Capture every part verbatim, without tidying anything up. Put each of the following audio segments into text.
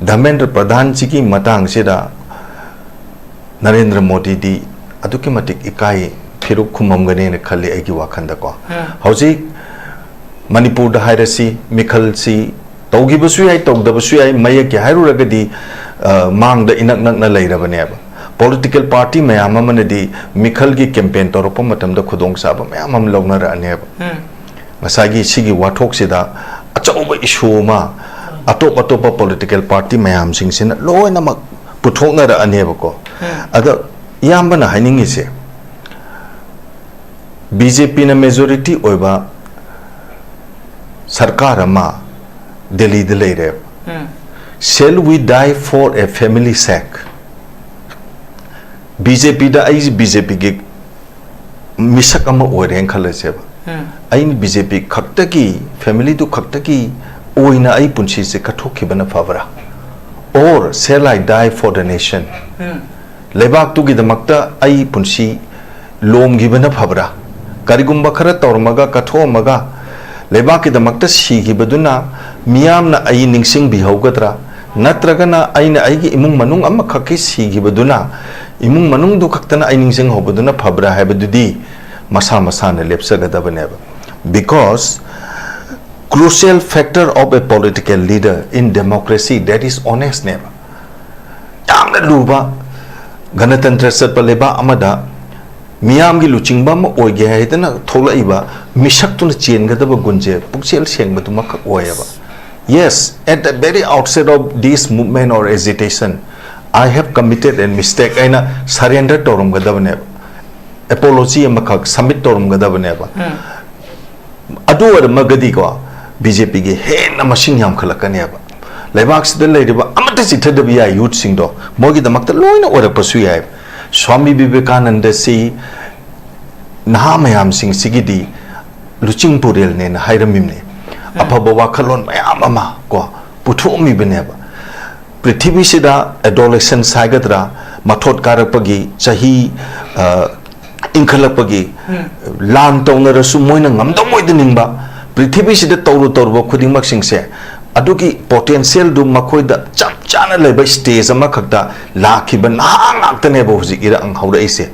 ꯙꯔꯃꯦꯟꯗ꯭ꯔ ꯄ꯭ꯔꯙꯥꯟꯁꯤꯒꯤ ꯃꯇꯥꯡꯁꯤꯗ ꯅꯔꯦꯟꯗ꯭ꯔ ꯃꯣꯗꯤꯗꯤ ꯑꯗꯨꯛꯀꯤ ꯃꯇꯤꯛ ꯏꯀꯥꯏ ꯐꯤꯔꯨꯛ ꯈꯨꯝꯃꯝꯒꯅꯦꯅ ꯈꯜꯂꯤ ꯑꯩꯒꯤ ꯋꯥꯈꯜꯗꯀꯣ꯫ ꯎꯝ꯫ ꯍꯧꯖꯤꯛ ꯃꯅꯤꯄꯨꯔꯗ ꯍꯥꯏꯔꯁꯤ, ꯃꯤꯈꯜꯁꯤ ꯇꯧꯈꯤꯕꯁꯨ ꯌꯥꯏ, ꯇꯧꯗꯕꯁꯨ ꯌꯥꯏ, ꯃꯌꯦꯛꯀꯤ ꯍꯥꯏꯔꯨꯔꯒꯗꯤ, ꯑ, ꯃꯥꯡꯗ ꯏꯅꯛ ꯅꯛꯅ ꯂꯩꯔꯕꯅꯦꯕ꯫ ꯄꯣꯂꯤꯇꯤꯀꯦꯜ ꯄꯥꯔꯇꯤ ꯃꯌꯥꯝ ꯑꯃꯅꯗꯤ ꯃꯤꯈꯜꯒꯤ ꯀꯦꯝꯄꯦꯟ ꯇꯧꯔꯛꯄ ꯃꯇꯝꯗ ꯈꯨꯗꯣꯡꯆꯥꯕ ꯃꯌꯥꯝ ꯑꯃ ꯂꯧꯅꯔꯛꯑꯅꯦꯕ꯫ ꯎꯝ꯫ ꯉꯁꯥꯏꯒꯤ ꯁꯤꯒꯤ ꯋꯥꯊꯣꯛꯁꯤꯗ ꯑꯆꯧꯕ ꯏꯁꯨ ꯑꯃ ꯑꯇꯣꯞ ꯑꯇꯣꯞꯄ ꯄꯣꯂꯤꯇꯤꯀꯦꯜ ꯄꯥꯔꯇꯤ ꯃꯌꯥꯝꯁꯤꯡꯁꯤꯅ ꯂꯣꯏꯅꯃꯛ ꯄꯨꯊꯣꯛꯅꯔꯛꯑꯅꯦꯕꯀꯣ꯫ ꯎꯝ꯫ ꯑꯗ ꯏꯌꯥꯝꯕꯅ ꯍꯥꯏꯅꯤꯡꯉꯤꯁꯦ, ꯕꯤ ꯖꯦ ꯄꯤꯅ ꯃꯦꯖꯣꯔꯤꯇꯤ ꯑꯣꯏꯕ ꯁꯔꯀꯥꯔ ꯑꯃ ꯗꯦꯜꯂꯤꯗ ꯂꯩꯔꯦꯕ꯫ ꯎꯝ꯫ Shall we die for a family sake? B J ꯄꯤꯗ ꯑꯩ ꯕꯤ ꯖꯦ ꯄꯤꯒꯤ ꯃꯤꯁꯛ ꯑꯃ ꯑꯣꯏꯔꯦꯅ ꯈꯜꯂꯁꯦꯕ꯫ ꯎꯝ꯫ ꯑꯩꯅ ꯕꯤ ꯖꯦ ꯄꯤ ꯈꯛꯇꯒꯤ, ꯐꯦꯃꯤꯂꯤꯗꯨ ꯈꯛꯇꯒꯤ ꯑꯣꯏꯅ ꯑꯩ ꯄꯨꯟꯁꯤꯁꯦ ꯀꯠꯊꯣꯛꯈꯤꯕꯅ ꯐꯕ꯭ꯔꯥ? Or shall I die for the nation? ꯎꯝ꯫ ꯂꯩꯕꯥꯛꯇꯨꯒꯤꯗꯃꯛꯇ ꯑꯩ ꯄꯨꯟꯁꯤ ꯂꯣꯝꯈꯤꯕꯅ ꯐꯕ꯭ꯔꯥ? ꯀꯔꯤꯒꯨꯝꯕ ꯈꯔ ꯇꯧꯔꯝꯃꯒ, ꯀꯠꯊꯣꯛꯑꯝꯃꯒ, ꯂꯩꯕꯥꯛꯀꯤꯗꯃꯛꯇ ꯁꯤꯈꯤꯕꯗꯨꯅ ꯃꯤꯌꯥꯝꯅ ꯑꯩ ꯅꯤꯡꯁꯤꯡꯕꯤꯍꯧꯒꯗ꯭ꯔꯥ? ꯅꯠꯇ꯭ꯔꯒꯅ ꯑꯩꯅ ꯑꯩꯒꯤ ꯏꯃꯨꯡ ꯃꯅꯨꯡ ꯑꯃꯈꯛꯀꯤ ꯁꯤꯈꯤꯕꯗꯨꯅ ꯏꯃꯨꯡ ꯃꯅꯨꯡꯗꯨ ꯈꯛꯇꯅ ꯑꯩ ꯅꯤꯡꯁꯤꯡꯍꯧꯕꯗꯨꯅ ꯐꯕ꯭ꯔꯥ ꯍꯥꯏꯕꯗꯨꯗꯤ ꯃꯁꯥ ꯃꯁꯥꯅ ꯂꯦꯞꯆꯒꯗꯕꯅꯦꯕ꯫ Because crucial factor of a political leader in democracy, that is honest ꯅꯦꯕ꯫ ꯌꯥꯝꯅ ꯂꯨꯕ ꯒꯅꯇꯟꯇ꯭ꯔ ꯆꯠꯄ ꯂꯩꯕꯥꯛ ꯑꯃꯗ ꯃꯤꯌꯥꯝꯒꯤ ꯂꯨꯆꯤꯡꯕ ꯑꯃ ꯑꯣꯏꯒꯦ ꯍꯥꯏꯗꯅ ꯊꯣꯛꯂꯛꯏꯕ ꯃꯤꯁꯛꯇꯨꯅ ꯆꯦꯟꯒꯗꯕ ꯒꯨꯟꯁꯦ ꯄꯨꯛꯆꯦꯜ ꯁꯦꯡꯕꯗꯨꯃꯈꯛ ꯑꯣꯏꯌꯦꯕ꯫ Yes, at the very outset of this movement or agitation, I have committed a mistake ꯍꯥꯏꯅ ꯁꯔꯦꯟꯗꯔ ꯇꯧꯔꯝꯒꯗꯕꯅꯦꯕ, ꯑꯦꯄꯣꯂꯣꯖꯤ ꯑꯃꯈꯛ ꯁꯕꯃꯤꯠ ꯇꯧꯔꯝꯒꯗꯕꯅꯦꯕ꯫ ꯎꯝ꯫ ꯑꯗꯨ ꯑꯣꯏꯔꯝꯃꯒꯗꯤꯀꯣ, ꯕꯤ ꯖꯦ ꯄꯤꯒꯤ ꯍꯦꯟꯅ ꯃꯁꯤꯡ ꯌꯥꯝꯈꯠꯂꯛꯀꯅꯦꯕ꯫ ꯂꯩꯕꯥꯛꯁꯤꯗ ꯂꯩꯔꯤꯕ ꯑꯃꯠꯇ ꯆꯤꯠꯊꯗꯕ ꯌꯥꯏ ꯌꯨꯠꯁꯤꯡꯗꯣ, ꯃꯣꯏꯒꯤꯗꯃꯛꯇ ꯂꯣꯏꯅ ꯑꯣꯏꯔꯛꯄꯁꯨ ꯌꯥꯏ꯫ ꯁ꯭ꯋꯥꯃꯤ ꯕꯤꯕꯦꯀꯥꯅꯟꯗꯁꯤ ꯅꯍꯥ ꯃꯌꯥꯝꯁꯤꯡꯁꯤꯒꯤꯗꯤ ꯂꯨꯆꯤꯡ ꯄꯨꯔꯦꯜꯅꯦꯅ ꯍꯥꯏꯔꯝꯃꯤꯕꯅꯤ꯫ ꯎꯝ꯫ ꯑꯐꯕ ꯋꯥꯈꯜꯂꯣꯟ ꯃꯌꯥꯝ ꯑꯃ ꯀꯣ ꯄꯨꯊꯣꯛꯑꯝꯃꯤꯕꯅꯦꯕ꯫ ꯄ꯭ꯔꯤꯊꯤꯕꯤꯁꯤꯗ ꯑꯦꯗꯣꯂꯦꯁꯟꯁ ꯍꯥꯏꯒꯗ꯭ꯔꯥ, ꯃꯊꯣꯠ ꯀꯥꯔꯛꯄꯒꯤ ꯆꯍꯤ, ꯑ, ꯏꯟꯈꯠꯂꯛꯄꯒꯤ, ꯎꯝ꯫ ꯂꯥꯟ ꯇꯧꯅꯔꯁꯨ ꯃꯣꯏꯅ ꯉꯝꯗꯧ ꯑꯣꯏꯗ ꯅꯤꯡꯕ, ꯄ꯭ꯔꯤꯊꯤꯕꯤꯁꯤꯗ ꯇꯧꯔꯨ ꯇꯧꯔꯨꯕ ꯈꯨꯗꯤꯡꯃꯛꯁꯤꯡꯁꯦ ꯑꯗꯨꯒꯤ ꯄꯣꯇꯦꯟꯁꯤꯌꯦꯜꯗꯨ ꯃꯈꯣꯏꯗ ꯆꯞ ꯆꯥꯅ ꯂꯩꯕ ꯁ꯭ꯇꯦꯖ ꯑꯃꯈꯛꯇ ꯂꯥꯛꯈꯤꯕ ꯅꯍꯥ ꯉꯥꯛꯇꯅꯦꯕ ꯍꯧꯖꯤꯛ ꯏꯔꯥꯡ ꯍꯧꯔꯛꯏꯁꯦ꯫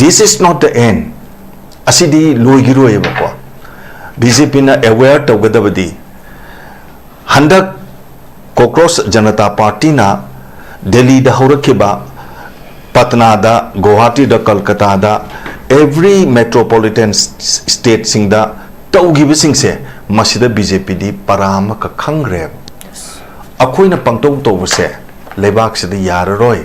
This is not the end. ꯑꯁꯤꯗꯤ ꯂꯣꯏꯈꯤꯔꯣꯏꯕꯀꯣ꯫ ꯕꯤ ꯖꯦ ꯄꯤꯅ ꯑꯦꯋꯦꯌꯔ ꯇꯧꯒꯗꯕꯗꯤ, ꯍꯟꯗꯛ ꯀꯣꯀ꯭ꯔꯣꯁ ꯖꯅꯇꯥ ꯄꯥꯔꯇꯤꯅ ꯗꯦꯜꯂꯤꯗ ꯍꯧꯔꯛꯈꯤꯕ, ꯄꯠꯅꯥꯗ, ꯒꯨꯋꯥꯍꯥꯇꯤꯗ, ꯀꯜꯀꯇꯥꯗ, ꯑꯦꯚ꯭ꯔꯤ ꯃꯦꯇ꯭ꯔꯣꯄꯣꯂꯤꯇꯦꯟ ꯁ꯭ꯇꯦꯠꯁꯤꯡꯗ ꯇꯧꯈꯤꯕꯁꯤꯡꯁꯦ, ꯃꯁꯤꯗ ꯕꯤ ꯖꯦ ꯄꯤꯗꯤ ꯄꯔꯥ ꯑꯃꯈꯛ ꯈꯪꯈ꯭ꯔꯦꯕ꯫ ꯑꯩꯈꯣꯏꯅ ꯄꯪꯇꯧ ꯇꯧꯕꯁꯦ ꯂꯩꯕꯥꯛꯁꯤꯗ ꯌꯥꯔꯔꯣꯏ꯫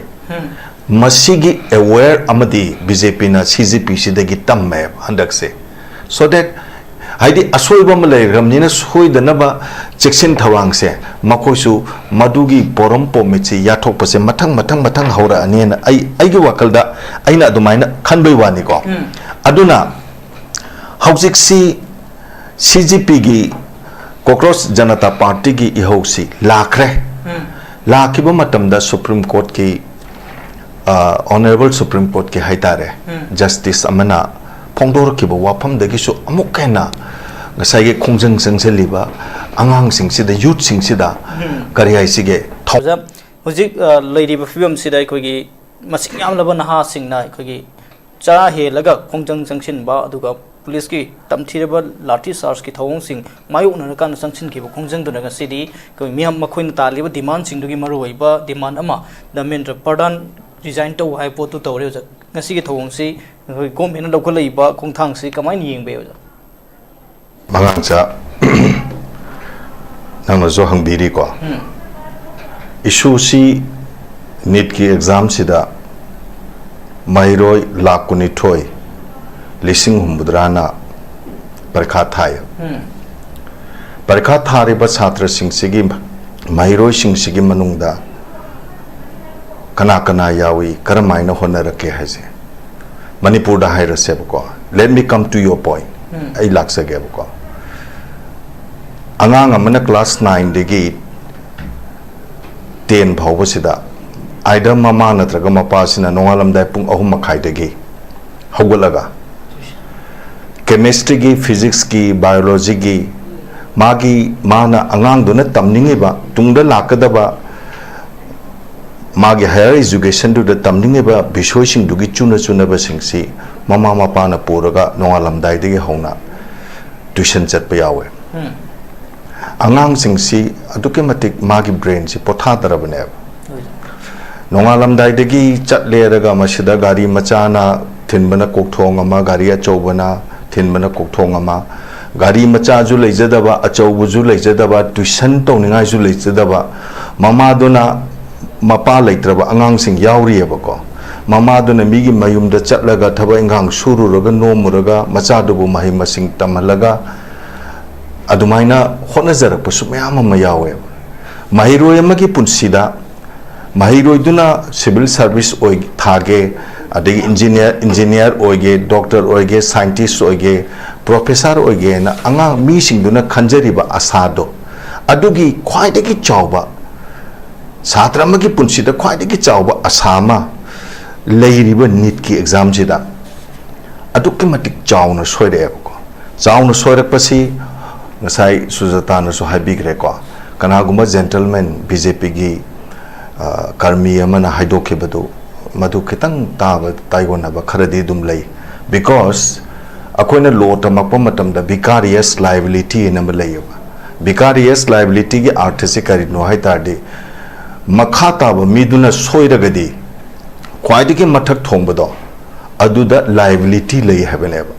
ꯃꯁꯤꯒꯤ ꯑꯦꯋꯦꯌꯔ ꯑꯃꯗꯤ ꯕꯤ ꯖꯦ ꯄꯤꯅ ꯁꯤ ꯖꯤ ꯄꯤꯁꯤꯗꯒꯤ ꯇꯝꯃꯦꯕ ꯍꯟꯗꯛꯁꯦ꯫ So that, ꯍꯥꯏꯗꯤ, ꯑꯁꯣꯏꯕ ꯑꯃ ꯂꯩꯈ꯭ꯔꯕꯅꯤꯅ ꯁꯣꯏꯗꯅꯕ ꯆꯦꯛꯁꯤꯟ ꯊꯧꯔꯥꯡꯁꯦ, ꯃꯈꯣꯏꯁꯨ ꯃꯗꯨꯒꯤ ꯄꯣꯔꯝ ꯄꯣꯃꯤꯠꯁꯤ ꯌꯥꯊꯣꯛꯄꯁꯦ ꯃꯊꯪ ꯃꯊꯪ ꯃꯊꯪ ꯍꯧꯔꯛꯑꯅꯤꯅ ꯑꯩ, ꯑꯩꯒꯤ ꯋꯥꯈꯜꯗ ꯑꯩꯅ ꯑꯗꯨꯃꯥꯏꯅ ꯈꯟꯕꯩ ꯋꯥꯅꯤꯀꯣ꯫ ꯑꯗꯨꯅ ꯍꯧꯖꯤꯛꯁꯤ ꯁꯤ ꯖꯤ ꯄꯤꯒꯤ, ꯀꯣꯀ꯭ꯔꯣꯁ ꯖꯅꯇꯥ ꯄꯥꯔꯇꯤꯒꯤ ꯏꯍꯧꯁꯤ ꯂꯥꯛꯈ꯭ꯔꯦ꯫ ꯂꯥꯛꯈꯤꯕ ꯃꯇꯝꯗ ꯁꯨꯄ꯭ꯔꯤꯝ ꯀꯣꯔꯠꯀꯤ, ꯑ, ꯑꯣꯅꯔꯦꯕꯜ ꯁꯨꯄ꯭ꯔꯤꯝ ꯀꯣꯔꯠꯀꯤ ꯍꯥꯏꯇꯥꯔꯦ, ꯖꯁꯇꯤꯁ ꯑꯃꯅ ꯐꯣꯡꯗꯣꯔꯛꯈꯤꯕ ꯋꯥꯐꯝꯗꯒꯤꯁꯨ ꯑꯃꯨꯛ ꯍꯦꯟꯅ ꯉꯁꯥꯏꯒꯤ ꯈꯣꯡꯖꯪ ꯆꯪꯁꯤꯜꯂꯤꯕ ꯑꯉꯥꯡꯁꯤꯡꯁꯤꯗ, ꯌꯨꯠꯁꯤꯡꯁꯤꯗ ꯀꯔꯤ ꯍꯥꯏꯁꯤꯒꯦ, ꯊꯧ- ꯑꯣꯖꯥ, ꯍꯧꯖꯤꯛ, ꯑ, ꯂꯩꯔꯤꯕ ꯐꯤꯕꯝꯁꯤꯗ ꯑꯩꯈꯣꯏꯒꯤ ꯃꯁꯤꯡ ꯌꯥꯝꯂꯕ ꯅꯍꯥꯁꯤꯡꯅ ꯑꯩꯈꯣꯏꯒꯤ ꯆꯔꯥ ꯍꯦꯜꯂꯒ ꯈꯣꯡꯖꯪ ꯆꯪꯁꯤꯟꯕ, ꯑꯗꯨꯒ ꯄꯨꯂꯤꯁꯀꯤ ꯇꯝꯊꯤꯔꯕ ꯂꯥꯊꯤ ꯆꯥꯔꯖꯀꯤ ꯊꯧꯑꯣꯡꯁꯤꯡ ꯃꯥꯌꯣꯛꯅꯔꯀꯥꯟꯗ ꯆꯪꯁꯤꯟꯈꯤꯕ ꯈꯣꯡꯖꯪꯗꯨꯅ ꯉꯁꯤꯗꯤ ꯑꯩꯈꯣꯏ ꯃꯤꯌꯥꯝ ꯃꯈꯣꯏꯅ ꯇꯥꯜꯂꯤꯕ ꯗꯤꯃꯥꯟꯁꯤꯡꯗꯨꯒꯤ ꯃꯔꯨꯑꯣꯏꯕ ꯗꯤꯃꯥꯟ ꯑꯃ ꯙꯔꯃꯦꯟꯗ꯭ꯔ ꯄ꯭ꯔꯙꯥꯟ ꯔꯤꯖꯥꯏꯟ ꯇꯧ ꯍꯥꯏꯕ ꯄꯣꯠꯇꯨ ꯇꯧꯔꯦ꯫ ꯑꯣꯖꯥ, ꯉꯁꯤꯒꯤ ꯊꯧꯑꯣꯡꯁꯤ ꯑꯩꯈꯣꯏ ꯒꯣꯔꯃꯦꯟꯅ ꯂꯧꯈꯠꯂꯛꯏꯕ ꯈꯣꯡꯊꯥꯡꯁꯤ ꯀꯃꯥꯏꯅ ꯌꯦꯡꯕ ꯌꯥꯏ, ꯑꯣꯖꯥ? ꯃꯉꯥꯡꯆꯥ, ꯅꯪꯅꯁꯨ ꯍꯪꯕꯤꯔꯤꯀꯣ, ꯏꯁꯨꯁꯤ ꯅꯤꯠꯀꯤ ꯑꯦꯛꯖꯥꯝꯁꯤꯗ ꯃꯍꯩꯔꯣꯏ ꯂꯥꯈ ꯀꯨꯟꯅꯤꯊꯣꯏ, ꯂꯤꯁꯤꯡ ꯍꯨꯝꯐꯨꯇꯔꯥꯅ ꯄꯔꯤꯈꯥ ꯊꯥꯏ꯫ ꯄꯔꯤꯈꯥ ꯊꯥꯔꯤꯕ ꯁꯥꯇ꯭ꯔꯁꯤꯡꯁꯤꯒꯤ, ꯃꯍꯩꯔꯣꯏꯁꯤꯡꯁꯤꯒꯤ ꯃꯅꯨꯡꯗ ꯀꯅꯥ ꯀꯅꯥ ꯌꯥꯎꯏ, ꯀꯔꯝꯍꯥꯏꯅ ꯍꯣꯠꯅꯔꯛꯀꯦ ꯍꯥꯏꯁꯦ ꯃꯅꯤꯄꯨꯔꯗ ꯍꯥꯏꯔꯁꯦꯕꯀꯣ꯫ Let me come to your point. ꯑꯩ ꯂꯥꯛꯆꯒꯦꯕꯀꯣ꯫ ꯑꯉꯥꯡ ꯑꯃꯅ ꯀ꯭ꯂꯥꯁ ꯅꯥꯏꯟꯗꯒꯤ ꯇꯦꯟ ꯐꯥꯎꯕꯁꯤꯗ either ꯃꯃꯥ ꯅꯠꯇ꯭ꯔꯒ ꯃꯄꯥꯁꯤꯅ ꯅꯣꯡꯉꯥꯜꯂꯝꯗꯥꯏ ꯄꯨꯡ ꯑꯍꯨꯝ ꯃꯈꯥꯏꯗꯒꯤ ꯍꯧꯒꯠꯂꯒ ꯀꯦꯃꯤꯁꯇ꯭ꯔꯤꯒꯤ, ꯐꯤꯖꯤꯛꯁꯀꯤ, ꯕꯥꯏꯑꯣꯂꯣꯖꯤꯒꯤ, ꯃꯥꯒꯤ, ꯃꯥꯅ ꯑꯉꯥꯡꯗꯨꯅ ꯇꯝꯅꯤꯡꯉꯤꯕ, ꯇꯨꯡꯗ ꯂꯥꯛꯀꯗꯕ ꯃꯥꯒꯤ higher educationꯗꯨꯗ ꯇꯝꯅꯤꯡꯉꯤꯕ ꯕꯤꯁꯣꯏꯁꯤꯡꯗꯨꯒꯤ ꯆꯨꯅ ꯆꯨꯅꯕꯁꯤꯡꯁꯤ ꯃꯃꯥ ꯃꯄꯥꯅ ꯄꯨꯔꯒ ꯅꯣꯡꯉꯥꯜꯂꯝꯗꯥꯏꯗꯒꯤ ꯍꯧꯅ tuition ꯆꯠꯄ ꯌꯥꯎꯋꯦ꯫ ꯑꯉꯥꯡꯁꯤꯡꯁꯤ ꯑꯗꯨꯛꯀꯤ ꯃꯇꯤꯛ ꯃꯥꯒꯤ brainꯁꯤ ꯄꯣꯊꯥꯗ꯭ꯔꯕꯅꯦꯕ꯫ ꯅꯣꯡꯉꯥꯜꯂꯝꯗꯥꯏꯗꯒꯤ ꯆꯠꯂꯦꯔꯒ ꯃꯁꯤꯗ ꯒꯥꯔꯤ ꯃꯆꯥꯅ ꯊꯤꯟꯕꯅ ꯀꯣꯛꯊꯣꯡ ꯑꯃ, ꯒꯥꯔꯤ ꯑꯆꯧꯕꯅ ꯊꯤꯟꯕꯅ ꯀꯣꯛꯊꯣꯡ ꯑꯃ, ꯒꯥꯔꯤ ꯃꯆꯥꯁꯨ ꯂꯩꯖꯗꯕ, ꯑꯆꯧꯕꯁꯨ ꯂꯩꯖꯗꯕ, tuition ꯇꯧꯅꯤꯡꯉꯥꯏꯁꯨ ꯂꯩꯖꯗꯕ, ꯃꯃꯥꯗꯨꯅ, ꯃꯄꯥ ꯂꯩꯇ꯭ꯔꯕ ꯑꯉꯥꯡꯁꯤꯡ ꯌꯥꯎꯔꯤꯑꯕꯀꯣ꯫ ꯃꯃꯥꯗꯨꯅ ꯃꯤꯒꯤ ꯃꯌꯨꯝꯗ ꯆꯠꯂꯒ ꯊꯕꯛ ꯏꯪꯈꯥꯡ ꯁꯨꯔꯨꯔꯒ, ꯅꯣꯝꯃꯨꯔꯒ, ꯃꯆꯥꯗꯨꯕꯨ ꯃꯍꯩ ꯃꯁꯤꯡ ꯇꯝꯍꯜꯂꯒ ꯑꯗꯨꯃꯥꯏꯅ ꯍꯣꯠꯅꯖꯔꯛꯄꯁꯨ ꯃꯌꯥꯝ ꯑꯃ ꯌꯥꯎꯋꯦꯕ꯫ ꯃꯍꯩꯔꯣꯏ ꯑꯃꯒꯤ ꯄꯨꯟꯁꯤꯗ ꯃꯍꯩꯔꯣꯏꯗꯨꯅ civil service ꯑꯣꯏ, ꯊꯥꯒꯦ, ꯑꯗꯒꯤ engineer, engineer ꯑꯣꯏꯒꯦ, doctor ꯑꯣꯏꯒꯦ, scientist ꯑꯣꯏꯒꯦ, professor ꯑꯣꯏꯒꯦꯅ ꯑꯉꯥꯡ ꯃꯤꯁꯤꯡꯗꯨꯅ ꯈꯟꯖꯔꯤꯕ ꯑꯁꯥꯗꯣ, ꯑꯗꯨꯒꯤ ꯈ꯭ꯋꯥꯏꯗꯒꯤ ꯆꯥꯎꯕ, ꯁꯥꯇ꯭ꯔ ꯑꯃꯒꯤ ꯄꯨꯟꯁꯤꯗ ꯈ꯭ꯋꯥꯏꯗꯒꯤ ꯆꯥꯎꯕ ꯑꯁꯥ ꯑꯃ ꯂꯩꯔꯤꯕ NEETꯀꯤ examꯁꯤꯗ ꯑꯗꯨꯛꯀꯤ ꯃꯇꯤꯛ ꯆꯥꯎꯅ ꯁꯣꯏꯔꯛꯑꯦꯕꯀꯣ꯫ ꯆꯥꯎꯅ ꯁꯣꯏꯔꯛꯄꯁꯤ ꯉꯁꯥꯏ ꯁꯨꯖꯥꯇꯥꯅꯁꯨ ꯍꯥꯏꯕꯤꯈ꯭ꯔꯦꯀꯣ꯫ ꯀꯅꯥꯒꯨꯝꯕ gentleman, BJPꯒꯤ, ꯑ, ꯀꯔꯃꯤ ꯑꯃꯅ ꯍꯥꯏꯗꯣꯛꯈꯤꯕꯗꯨ, ꯃꯗꯨ ꯈꯤꯇꯪ ꯇꯥꯕ ꯇꯥꯏꯑꯣꯟꯅꯕ ꯈꯔꯗꯤ ꯑꯗꯨꯝ ꯂꯩ꯫ Because ꯑꯩꯈꯣꯏꯅ law ꯇꯝꯃꯛꯄ ꯃꯇꯝꯗ vicarious liability ꯍꯥꯏꯅ ꯑꯃ ꯂꯩꯌꯦꯕ꯫ Vicarious liabilityꯒꯤ ꯑꯥꯔꯊꯁꯤ ꯀꯔꯤꯅꯣ ꯍꯥꯏ ꯇꯥꯔꯗꯤ, ꯃꯈꯥ ꯇꯥꯕ ꯃꯤꯗꯨꯅ ꯁꯣꯏꯔꯒꯗꯤ ꯈ꯭ꯋꯥꯏꯗꯒꯤ ꯃꯊꯛ ꯊꯣꯡꯕꯗꯣ ꯑꯗꯨꯗ liability ꯂꯩ ꯍꯥꯏꯕꯅꯦꯕ꯫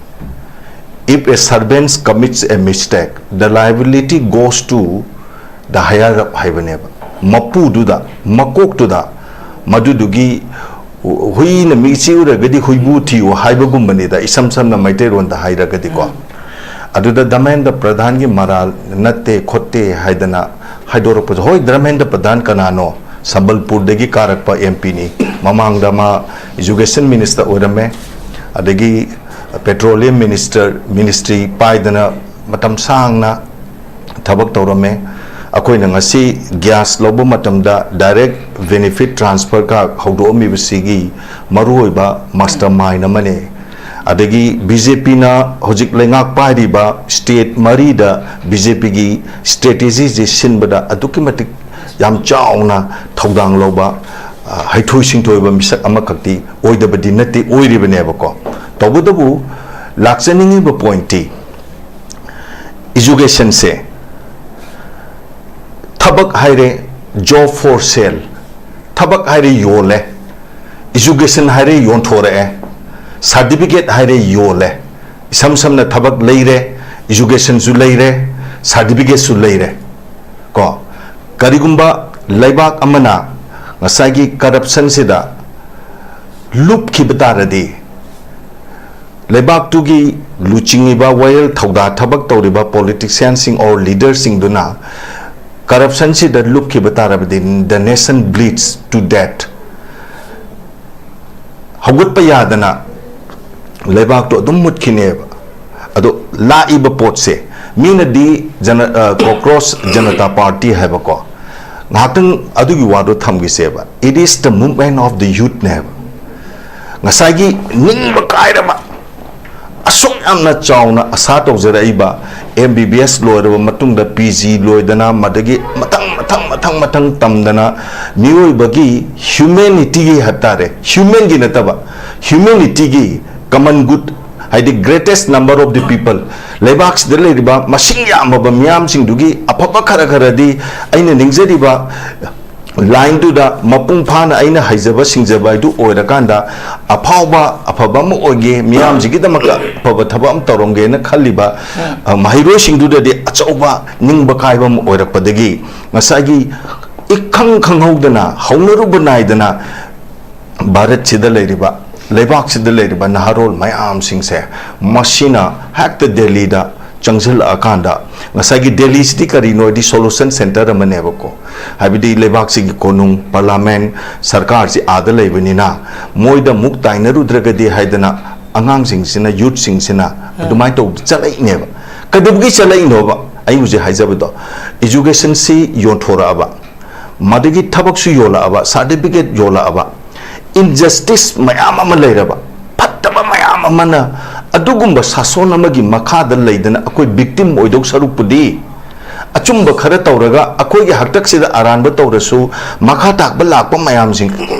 If a servant commits a mistake, the liability goes to the higher up ꯍꯥꯏꯕꯅꯦꯕ꯫ ꯃꯄꯨꯗꯨꯗ, ꯃꯀꯣꯛꯇꯨꯗ, ꯃꯗꯨꯗꯨꯒꯤ ꯍꯨꯏꯅ ꯃꯤ ꯆꯤꯛꯎꯔꯒꯗꯤ ꯍꯨꯏꯕꯨ ꯊꯤꯌꯨ ꯍꯥꯏꯕꯒꯨꯝꯕꯅꯤꯗ, ꯏꯁꯝ ꯁꯝꯅ ꯃꯩꯇꯩꯂꯣꯟꯗ ꯍꯥꯏꯔꯒꯗꯤꯀꯣ꯫ ꯑꯗꯨꯗ ꯙꯔꯃꯦꯟꯗ꯭ꯔ ꯄ꯭ꯔꯙꯥꯟꯒꯤ ꯃꯔꯥꯜ ꯅꯠꯇꯦ ꯈꯣꯠꯇꯦ ꯍꯥꯏꯗꯅ ꯍꯥꯏꯗꯣꯔꯛꯄꯁꯨ, ꯍꯣꯏ, ꯙꯔꯃꯦꯟꯗ꯭ꯔ ꯄ꯭ꯔꯙꯥꯟ ꯀꯅꯥꯅꯣ? ꯁꯝꯕꯜꯄꯨꯔꯗꯒꯤ ꯀꯥꯔꯛꯄ MPꯅꯤ꯫ ꯃꯃꯥꯡꯗ ꯃꯥ education minister ꯑꯣꯏꯔꯝꯃꯦ, ꯑꯗꯒꯤ petroleum minister, ministry ꯄꯥꯏꯗꯅ ꯃꯇꯝ ꯁꯥꯡꯅ ꯊꯕꯛ ꯇꯧꯔꯝꯃꯦ꯫ ꯑꯩꯈꯣꯏꯅ ꯉꯁꯤ gas ꯂꯧꯕ ꯃꯇꯝꯗ direct benefit transfer card ꯍꯧꯗꯣꯛꯑꯝꯃꯤꯕꯁꯤꯒꯤ ꯃꯔꯨꯑꯣꯏꯕ mastermind ꯑꯃꯅꯦ꯫ ꯑꯗꯒꯤ ꯕꯤ ꯖꯦ ꯄꯤꯅ ꯍꯧꯖꯤꯛ ꯂꯩꯉꯥꯛ ꯄꯥꯏꯔꯤꯕ state ꯃꯔꯤꯗ ꯕꯤ ꯖꯦ ꯄꯤꯒꯤ strategy ꯁꯦ ꯁꯤꯟꯕꯗ ꯑꯗꯨꯛꯀꯤ ꯃꯇꯤꯛ ꯌꯥꯝ ꯆꯥꯎꯅ ꯊꯧꯗꯥꯡ ꯂꯧꯕ, ꯑ, ꯍꯩꯊꯣꯏ ꯁꯤꯡꯊꯣꯏꯕ ꯃꯤꯁꯛ ꯑꯃꯈꯛꯇꯤ ꯑꯣꯏꯗꯕꯗꯤ ꯅꯠꯇꯦ, ꯑꯣꯏꯔꯤꯕꯅꯦꯕꯀꯣ꯫ ꯇꯧꯕꯇꯕꯨ ꯂꯥꯛꯆꯅꯤꯡꯉꯤꯕ point ꯇꯤ, education ꯁꯦ, ꯊꯕꯛ ꯍꯥꯏꯔꯦ, job for sale, ꯊꯕꯛ ꯍꯥꯏꯔꯦ ꯌꯣꯜꯂꯦ, education ꯍꯥꯏꯔꯦ ꯌꯣꯟꯊꯣꯔꯛꯑꯦ, certificate ꯍꯥꯏꯔꯦ ꯌꯣꯜꯂꯦ꯫ ꯏꯁꯝ ꯁꯝꯅ ꯊꯕꯛ ꯂꯩꯔꯦ, education ꯁꯨ ꯂꯩꯔꯦ, certificate ꯁꯨ ꯂꯩꯔꯦ꯫ ꯀꯣ, ꯀꯔꯤꯒꯨꯝꯕ ꯂꯩꯕꯥꯛ ꯑꯃꯅ ꯉꯁꯥꯏꯒꯤ corruption ꯁꯤꯗ ꯂꯨꯞꯈꯤꯕ ꯇꯥꯔꯗꯤ, ꯂꯩꯕꯥꯛꯇꯨꯒꯤ ꯂꯨꯆꯤꯡꯉꯤꯕ ꯋꯥꯌꯦꯜ ꯊꯧꯗꯥ ꯊꯕꯛ ꯇꯧꯔꯤꯕ politician ꯁꯤꯡ or leader ꯁꯤꯡꯗꯨꯅ corruption ꯁꯤꯗ ꯂꯨꯞꯈꯤꯕ ꯇꯥꯔꯕꯗꯤ, the nation bleeds to death꯫ ꯍꯧꯒꯠꯄ ꯌꯥꯗꯅ ꯂꯩꯕꯥꯛꯇꯣ ꯑꯗꯨꯝ ꯃꯨꯠꯈꯤꯅꯦꯕ꯫ ꯑꯗꯣ ꯂꯥꯛꯏꯕ ꯄꯣꯠꯁꯦ, ꯃꯤꯅꯗꯤ ꯖꯅ-, ꯑ, Cockroach Janata Party ꯍꯥꯏꯕꯀꯣ, ꯉꯥꯏꯍꯥꯛꯇꯪ ꯑꯗꯨꯒꯤ ꯋꯥꯗꯣ ꯊꯝꯈꯤꯁꯦꯕ, it is the movement of the youth ꯅꯦꯕ꯫ ꯉꯁꯥꯏꯒꯤ ꯅꯤꯡꯕ ꯀꯥꯏꯔꯕ, ꯑꯁꯨꯛ ꯌꯥꯝꯅ ꯆꯥꯎꯅ ꯑꯁꯥ ꯇꯧꯖꯔꯛꯏꯕ, M B B S ꯂꯣꯏꯔꯕ ꯃꯇꯨꯡꯗ P G ꯂꯣꯏꯗꯅ, ꯃꯗꯒꯤ ꯃꯊꯪ ꯃꯊꯪ ꯃꯊꯪ ꯃꯊꯪ ꯇꯝꯗꯅ, ꯃꯤꯑꯣꯏꯕꯒꯤ humanity ꯒꯤ ꯍꯥꯏꯕ ꯇꯥꯔꯦ, human ꯒꯤ ꯅꯠꯇꯕ, humanity ꯒꯤ common good, ꯍꯥꯏꯗꯤ greatest number of the people, ꯂꯩꯕꯥꯛꯁꯤꯗ ꯂꯩꯔꯤꯕ ꯃꯁꯤꯡ ꯌꯥꯝꯂꯕ ꯃꯤꯌꯥꯝꯁꯤꯡꯗꯨꯒꯤ ꯑꯐꯕ ꯈꯔ ꯈꯔꯗꯤ ꯑꯩꯅ ꯅꯤꯡꯖꯔꯤꯕ line ꯗꯨꯗ ꯃꯄꯨꯡ ꯐꯥꯅ ꯑꯩꯅ ꯍꯩꯖꯕ ꯁꯤꯡꯖꯕ ꯍꯥꯏꯗꯨ ꯑꯣꯏꯔꯀꯥꯟꯗ, ꯑꯐꯥꯎꯕ ꯑꯐꯕ ꯑꯃ ꯑꯣꯏꯒꯦ, ꯃꯤꯌꯥꯝꯁꯤꯒꯤꯗꯃꯛꯇ ꯑꯐꯕ ꯊꯕꯛ ꯑꯃ ꯇꯧꯔꯝꯒꯦꯅ ꯈꯜꯂꯤꯕ, ꯑ, ꯃꯍꯩꯔꯣꯏꯁꯤꯡꯗꯨꯗꯗꯤ ꯑꯆꯧꯕ ꯅꯤꯡꯕ ꯀꯥꯏꯕ ꯑꯃ ꯑꯣꯏꯔꯛꯄꯗꯒꯤ, ꯉꯁꯥꯏꯒꯤ ꯏꯈꯪ ꯈꯪꯍꯧꯗꯅ, ꯍꯧꯅꯔꯨꯕ ꯅꯥꯏꯗꯅ, ꯚꯥꯔꯠꯁꯤꯗ ꯂꯩꯔꯤꯕ, ꯂꯩꯕꯥꯛꯁꯤꯗ ꯂꯩꯔꯤꯕ ꯅꯍꯥꯔꯣꯜ ꯃꯌꯥꯝꯁꯤꯡꯁꯦ, ꯃꯁꯤꯅ ꯍꯦꯛꯇ ꯗꯦꯜꯂꯤꯗ ꯆꯪꯁꯤꯜꯂꯛꯑꯀꯥꯟꯗ, ꯉꯁꯥꯏꯒꯤ ꯗꯦꯜꯂꯤꯁꯤꯗꯤ ꯀꯔꯤꯅꯣ ꯍꯥꯏꯗꯤ solution centre ꯑꯃꯅꯦꯕꯀꯣ, ꯍꯥꯏꯕꯗꯤ ꯂꯩꯕꯥꯛꯁꯤꯒꯤ ꯀꯣꯅꯨꯡ, parliament, ꯁꯔꯀꯥꯔꯁꯤ ꯑꯥꯗ ꯂꯩꯕꯅꯤꯅ, ꯃꯣꯏꯗ ꯑꯃꯨꯛ ꯇꯥꯏꯅꯔꯨꯗ꯭ꯔꯒꯗꯤ ꯍꯥꯏꯗꯅ ꯑꯉꯥꯡꯁꯤꯡꯁꯤꯅ, youth ꯁꯤꯡꯁꯤꯅ ꯑꯗꯨꯃꯥꯏꯅ ꯇꯧꯗ ꯆꯠꯂꯛꯏꯅꯦꯕ꯫ ꯀꯩꯗꯧꯕꯒꯤ ꯆꯠꯂꯛꯏꯅꯣꯕ? ꯑꯩ ꯍꯧꯖꯤꯛ ꯍꯥꯏꯖꯕꯗꯣ, education ꯁꯤ ꯌꯣꯟꯊꯣꯔꯛꯑꯕ, ꯃꯗꯒꯤ ꯊꯕꯛꯁꯨ ꯌꯣꯜꯂꯛꯑꯕ, certificate ꯌꯣꯜꯂꯛꯑꯕ, injustice ꯃꯌꯥꯝ ꯑꯃ ꯂꯩꯔꯕ, ꯐꯠꯇꯕ ꯃꯌꯥꯝ ꯑꯃꯅ ꯑꯗꯨꯒꯨꯝꯕ ꯁꯥꯁꯣꯟ ꯑꯃꯒꯤ ꯃꯈꯥꯗ ꯂꯩꯗꯅ ꯑꯩꯈꯣꯏ victim ꯑꯣꯏꯗꯧ ꯁꯔꯨꯛꯄꯨꯗꯤ, ꯑꯆꯨꯝꯕ ꯈꯔ ꯇꯧꯔꯒ ꯑꯩꯈꯣꯏꯒꯤ ꯍꯥꯛꯇꯛꯁꯤꯗ ꯑꯔꯥꯟꯕ ꯇꯧꯔꯁꯨ, ꯃꯈꯥ ꯇꯥꯛꯄ ꯂꯥꯛꯄ ꯃꯌꯥꯝꯁꯤꯡ,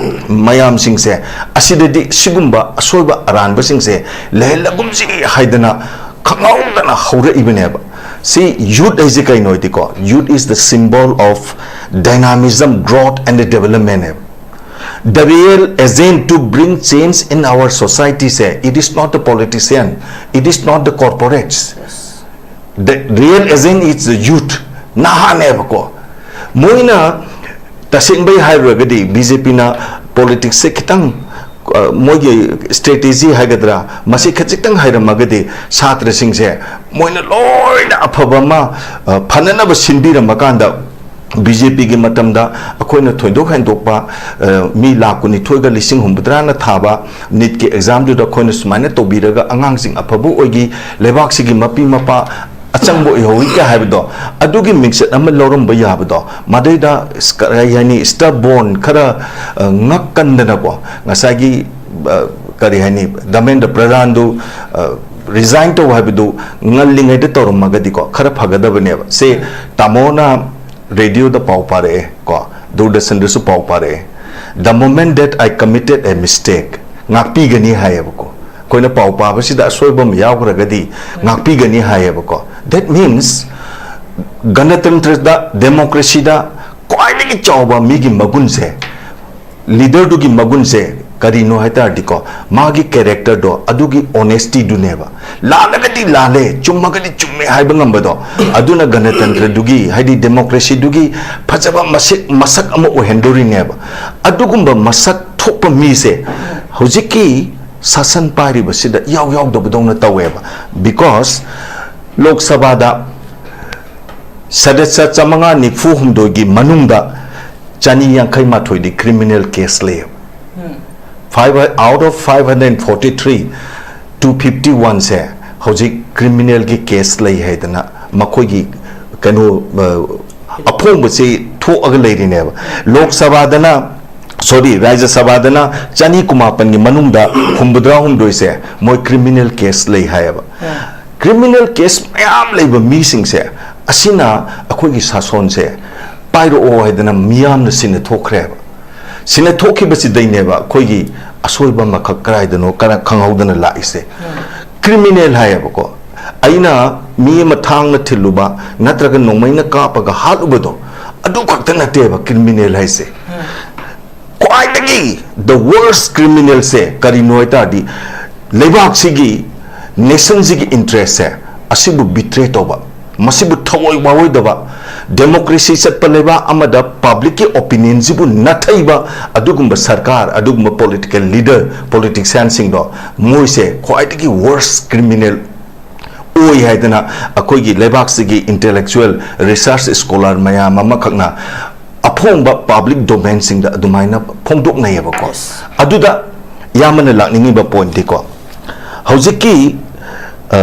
ꯃꯌꯥꯝꯁꯤꯡꯁꯦ, ꯑꯁꯤꯗꯗꯤ ꯁꯤꯒꯨꯝꯕ ꯑꯁꯣꯏꯕ ꯑꯔꯥꯟꯕꯁꯤꯡꯁꯦ ꯂꯩꯍꯜꯂꯒꯨꯝꯁꯤ ꯍꯥꯏꯗꯅ ꯈꯪꯍꯧꯗꯅ ꯍꯧꯔꯛꯏꯕꯅꯦꯕ꯫ ꯁꯤ youth ꯍꯥꯏꯁꯦ ꯀꯩꯅꯣ ꯍꯥꯏꯗꯤꯀꯣ, youth is the symbol of dynamism, growth and the development ꯅꯦꯕ꯫ The real agent to bring change in our society say, it is not the politician, it is not the corporates. The real agent is the youth, ꯅꯍꯥꯅꯦꯕꯀꯣ꯫ ꯃꯣꯏꯅ ꯇꯁꯦꯡꯕꯩ ꯍꯥꯏꯔꯨꯔꯒꯗꯤ B J ꯄꯤꯅ ꯄꯣꯂꯤꯇꯤꯛꯁꯁꯦ ꯈꯤꯇꯪ, ꯑ, ꯃꯣꯏꯒꯤ ꯁ꯭ꯇ꯭ꯔꯦꯇꯦꯖꯤ ꯍꯥꯏꯒꯗ꯭ꯔꯥ, ꯃꯁꯤ ꯈꯖꯤꯛꯇꯪ ꯍꯩꯔꯝꯃꯒꯗꯤ ꯁꯥꯇ꯭ꯔꯁꯤꯡꯁꯦ ꯃꯣꯏꯅ ꯂꯣꯏꯅ ꯑꯐꯕ ꯑꯃ, ꯑ, ꯐꯅꯅꯕ ꯁꯤꯟꯕꯤꯔꯝꯃꯀꯥꯟꯗ, ꯕꯤ ꯖꯦ ꯄꯤꯒꯤ ꯃꯇꯝꯗ ꯑꯩꯈꯣꯏꯅ ꯊꯣꯏꯗꯣꯛ ꯍꯦꯟꯗꯣꯛꯄ, ꯑ, ꯃꯤ ꯂꯥꯈ ꯀꯨꯟꯅꯤꯊꯣꯏꯒ ꯂꯤꯁꯤꯡ ꯍꯨꯝꯐꯨꯇꯔꯥꯅ ꯊꯥꯕ ꯅꯤꯠꯀꯤ ꯑꯦꯛꯖꯥꯝꯗꯨꯗ ꯑꯩꯈꯣꯏꯅ ꯁꯨꯃꯥꯏꯅ ꯇꯧꯕꯤꯔꯒ ꯑꯉꯥꯡꯁꯤꯡ ꯑꯐꯕ ꯑꯣꯏꯈꯤ, ꯂꯩꯕꯥꯛꯁꯤꯒꯤ ꯃꯄꯤ ꯃꯄꯥ ꯑꯆꯪꯕ ꯑꯣꯏꯍꯧꯏ ꯀ ꯍꯥꯏꯕꯗꯣ, ꯑꯗꯨꯒꯤ ꯃꯤꯡꯆꯠ ꯑꯃ ꯂꯧꯔꯝꯕ ꯌꯥꯕꯗꯣ, ꯃꯗꯩꯗ ꯀꯔꯤ ꯍꯥꯏꯅꯤ, stubborn, ꯈꯔ, ꯑ, ꯉꯛꯀꯟꯗꯅꯀꯣ, ꯉꯁꯥꯏꯒꯤ, ꯑ, ꯀꯔꯤ ꯍꯥꯏꯅꯤ, ꯙꯔꯃꯦꯟꯗ꯭ꯔ ꯄ꯭ꯔꯙꯥꯟꯗꯨ, ꯑ, resign ꯇꯧ ꯍꯥꯏꯕꯗꯨ ꯉꯜꯂꯤꯉꯩꯗ ꯇꯧꯔꯝꯃꯒꯗꯤꯀꯣ, ꯈꯔ ꯐꯒꯗꯕꯅꯦꯕ꯫ ꯁꯦ, ꯇꯥꯃꯣꯅ ꯔꯦꯗꯤꯑꯣꯗ ꯄꯥꯎ ꯄꯥꯔꯛꯑꯦ ꯀꯣ, ꯗꯨꯔꯗꯔꯁꯟꯗꯁꯨ ꯄꯥꯎ ꯄꯥꯔꯛꯑꯦ, "The moment that I committed a mistake", ꯉꯥꯛꯄꯤꯒꯅꯤ ꯍꯥꯏꯌꯦꯕꯀꯣ꯫ ꯑꯩꯈꯣꯏꯅ ꯄꯥꯎ ꯄꯥꯕꯁꯤꯗ ꯑꯁꯣꯏꯕ ꯑꯃ ꯌꯥꯎꯈ꯭ꯔꯒꯗꯤ ꯉꯥꯛꯄꯤꯒꯅꯤ ꯍꯥꯏꯌꯦꯕꯀꯣ꯫ That means, ꯒꯅꯇꯟꯇ꯭ꯔꯗ, ꯗꯦꯃꯣꯀ꯭ꯔꯦꯁꯤꯗ ꯈ꯭ꯋꯥꯏꯗꯒꯤ ꯆꯥꯎꯕ ꯃꯤꯒꯤ ꯃꯒꯨꯟꯁꯦ, ꯂꯤꯗꯔꯗꯨꯒꯤ ꯃꯒꯨꯟꯁꯦ ꯀꯔꯤꯅꯣ ꯍꯥꯏ ꯇꯥꯔꯗꯤꯀꯣ, ꯃꯥꯒꯤ ꯀꯦꯔꯦꯛꯇꯔꯗꯣ, ꯑꯗꯨꯒꯤ ꯑꯣꯅꯦꯁꯇꯤꯗꯨꯅꯦꯕ꯫ ꯂꯥꯜꯂꯒꯗꯤ ꯂꯥꯜꯂꯦ, ꯆꯨꯝꯃꯒꯗꯤ ꯆꯨꯝꯃꯦ ꯍꯥꯏꯕ ꯉꯝꯕꯗꯣ, ꯑꯗꯨꯅ ꯒꯅꯇꯟꯇ꯭ꯔꯗꯨꯒꯤ, ꯍꯥꯏꯗꯤ ꯗꯦꯃꯣꯀ꯭ꯔꯦꯁꯤꯗꯨꯒꯤ ꯐꯖꯕ ꯃꯁꯛ, ꯃꯁꯛ ꯑꯃ ꯑꯣꯏꯍꯟꯗꯣꯔꯤꯅꯦꯕ꯫ ꯑꯗꯨꯒꯨꯝꯕ ꯃꯁꯛ ꯊꯣꯛꯄ ꯃꯤꯁꯦ ꯍꯧꯖꯤꯛꯀꯤ ꯁꯥꯁꯟ ꯄꯥꯏꯔꯤꯕꯁꯤꯗ ꯏꯌꯥꯎ ꯌꯥꯎꯗꯕꯗꯧꯅ ꯇꯧꯋꯦꯕ꯫ Because ꯂꯣꯛ ꯁꯚꯥꯗ ꯁꯗꯁ꯭ꯌ ꯆꯥꯃꯉꯥ ꯅꯤꯐꯨ ꯍꯨꯝꯗꯣꯏꯒꯤ ꯃꯅꯨꯡꯗ ꯆꯅꯤ ꯌꯥꯡꯈꯩ ꯃꯥꯊꯣꯏꯗꯤ criminal case ꯂꯩꯌꯦꯕ꯫ Five, out of five hundred forty three, two fifty one ꯁꯦ ꯍꯧꯖꯤꯛ criminal ꯒꯤ case ꯂꯩ ꯍꯥꯏꯗꯅ ꯃꯈꯣꯏꯒꯤ ꯀꯩꯅꯣ, ꯑ, ꯑꯐꯣꯡꯕꯁꯤ ꯊꯣꯛꯑꯒ ꯂꯩꯔꯤꯅꯦꯕ꯫ ꯂꯣꯛ ꯁꯚꯥꯗꯅ ꯁꯣꯔꯤ, ꯔꯥꯖ꯭ꯌ ꯁꯚꯥꯗꯅ ꯆꯅꯤ ꯀꯨꯟꯃꯥꯄꯟꯒꯤ ꯃꯅꯨꯡꯗ ꯍꯨꯝꯐꯨꯇꯔꯥ ꯍꯨꯝꯗꯣꯏꯁꯦ ꯃꯣꯏ ꯀ꯭ꯔꯤꯃꯤꯅꯦꯜ ꯀꯦꯁ ꯂꯩ ꯍꯥꯏꯌꯦꯕ꯫ ꯀ꯭ꯔꯤꯃꯤꯅꯦꯜ ꯀꯦꯁ ꯃꯌꯥꯝ ꯂꯩꯕ ꯃꯤꯁꯤꯡꯁꯦ ꯑꯁꯤꯅ ꯑꯩꯈꯣꯏꯒꯤ ꯁꯥꯁꯣꯟꯁꯦ ꯄꯥꯏꯔꯛꯑꯣ ꯍꯥꯏꯗꯅ ꯃꯤꯌꯥꯝꯅ ꯁꯤꯟꯅ ꯊꯣꯛꯈ꯭ꯔꯦꯕ꯫ ꯁꯤꯟꯅ ꯊꯣꯛꯈꯤꯕꯁꯤꯗꯩꯅꯦꯕ ꯑꯩꯈꯣꯏꯒꯤ ꯑꯁꯣꯏꯕ ꯑꯃꯈꯛ ꯀꯗꯥꯏꯗꯅꯣ ꯀꯔ ꯈꯪꯍꯧꯗꯅ ꯂꯥꯛꯏꯁꯦ꯫ ꯀ꯭ꯔꯤꯃꯤꯅꯦꯜ ꯍꯥꯏꯌꯦꯕꯀꯣ꯫ ꯑꯩꯅ ꯃꯤ ꯑꯃ ꯊꯥꯡꯅ ꯊꯤꯜꯂꯨꯕ ꯅꯠꯇ꯭ꯔꯒ ꯅꯣꯡꯃꯩꯅ ꯀꯥꯞꯄꯒ ꯍꯥꯠꯂꯨꯕꯗꯣ, ꯑꯗꯨ ꯈꯛꯇ ꯅꯠꯇꯦꯕ ꯀ꯭ꯔꯤꯃꯤꯅꯦꯜ ꯍꯥꯏꯁꯦ꯫ ꯈ꯭ꯋꯥꯏꯗꯒꯤ the worst criminalꯁꯦ ꯀꯔꯤꯅꯣ ꯍꯥꯏ ꯇꯥꯔꯗꯤ, ꯂꯩꯕꯥꯛꯁꯤꯒꯤ, ꯅꯦꯁꯟꯁꯤꯒꯤ ꯏꯟꯇꯔꯦꯁꯁꯦ ꯑꯁꯤꯕꯨ ꯕꯤꯇ꯭ꯔꯦ ꯇꯧꯕ, ꯃꯁꯤꯕꯨ ꯊꯑꯣꯏ ꯋꯥꯑꯣꯏꯗꯕ, ꯗꯦꯃꯣꯀ꯭ꯔꯦꯁꯤ ꯆꯠꯄ ꯂꯩꯕꯥꯛ ꯑꯃꯗ ꯄꯕ꯭ꯂꯤꯛꯀꯤ ꯑꯣꯄꯤꯅꯤꯌꯟꯁꯤꯕꯨ ꯅꯥꯊꯩꯕ ꯑꯗꯨꯒꯨꯝꯕ ꯁꯔꯀꯥꯔ, ꯑꯗꯨꯒꯨꯝꯕ ꯄꯣꯂꯤꯇꯤꯀꯦꯜ ꯂꯤꯗꯔ, ꯄꯣꯂꯤꯇꯤꯁꯤꯌꯥꯟꯁꯤꯡꯗꯣ, ꯃꯣꯏꯁꯦ ꯈ꯭ꯋꯥꯏꯗꯒꯤ ꯋꯔꯁ ꯀ꯭ꯔꯤꯃꯤꯅꯦꯜ ꯑꯣꯏ ꯍꯥꯏꯗꯅ ꯑꯩꯈꯣꯏꯒꯤ ꯂꯩꯕꯥꯛꯁꯤꯒꯤ ꯏꯟꯇꯦꯂꯦꯛꯆꯨꯋꯦꯜ, ꯔꯤꯁꯔꯆ ꯁ꯭ꯀꯣꯂꯔ ꯃꯌꯥꯝ ꯑꯃꯈꯛꯅ ꯑꯐꯣꯡꯕ ꯄꯕ꯭ꯂꯤꯛ ꯗꯣꯃꯦꯟꯁꯤꯡꯗ ꯑꯗꯨꯃꯥꯏꯅ ꯐꯣꯡꯗꯣꯛꯅꯩꯌꯦꯕꯀꯣ꯫ ꯑꯗꯨꯗ ꯏꯌꯥꯝꯕꯅ ꯂꯥꯛꯅꯤꯡꯉꯤꯕ ꯄꯣꯏꯟꯠꯇꯤꯀꯣ, ꯍꯧꯖꯤꯛꯀꯤ, ꯑ,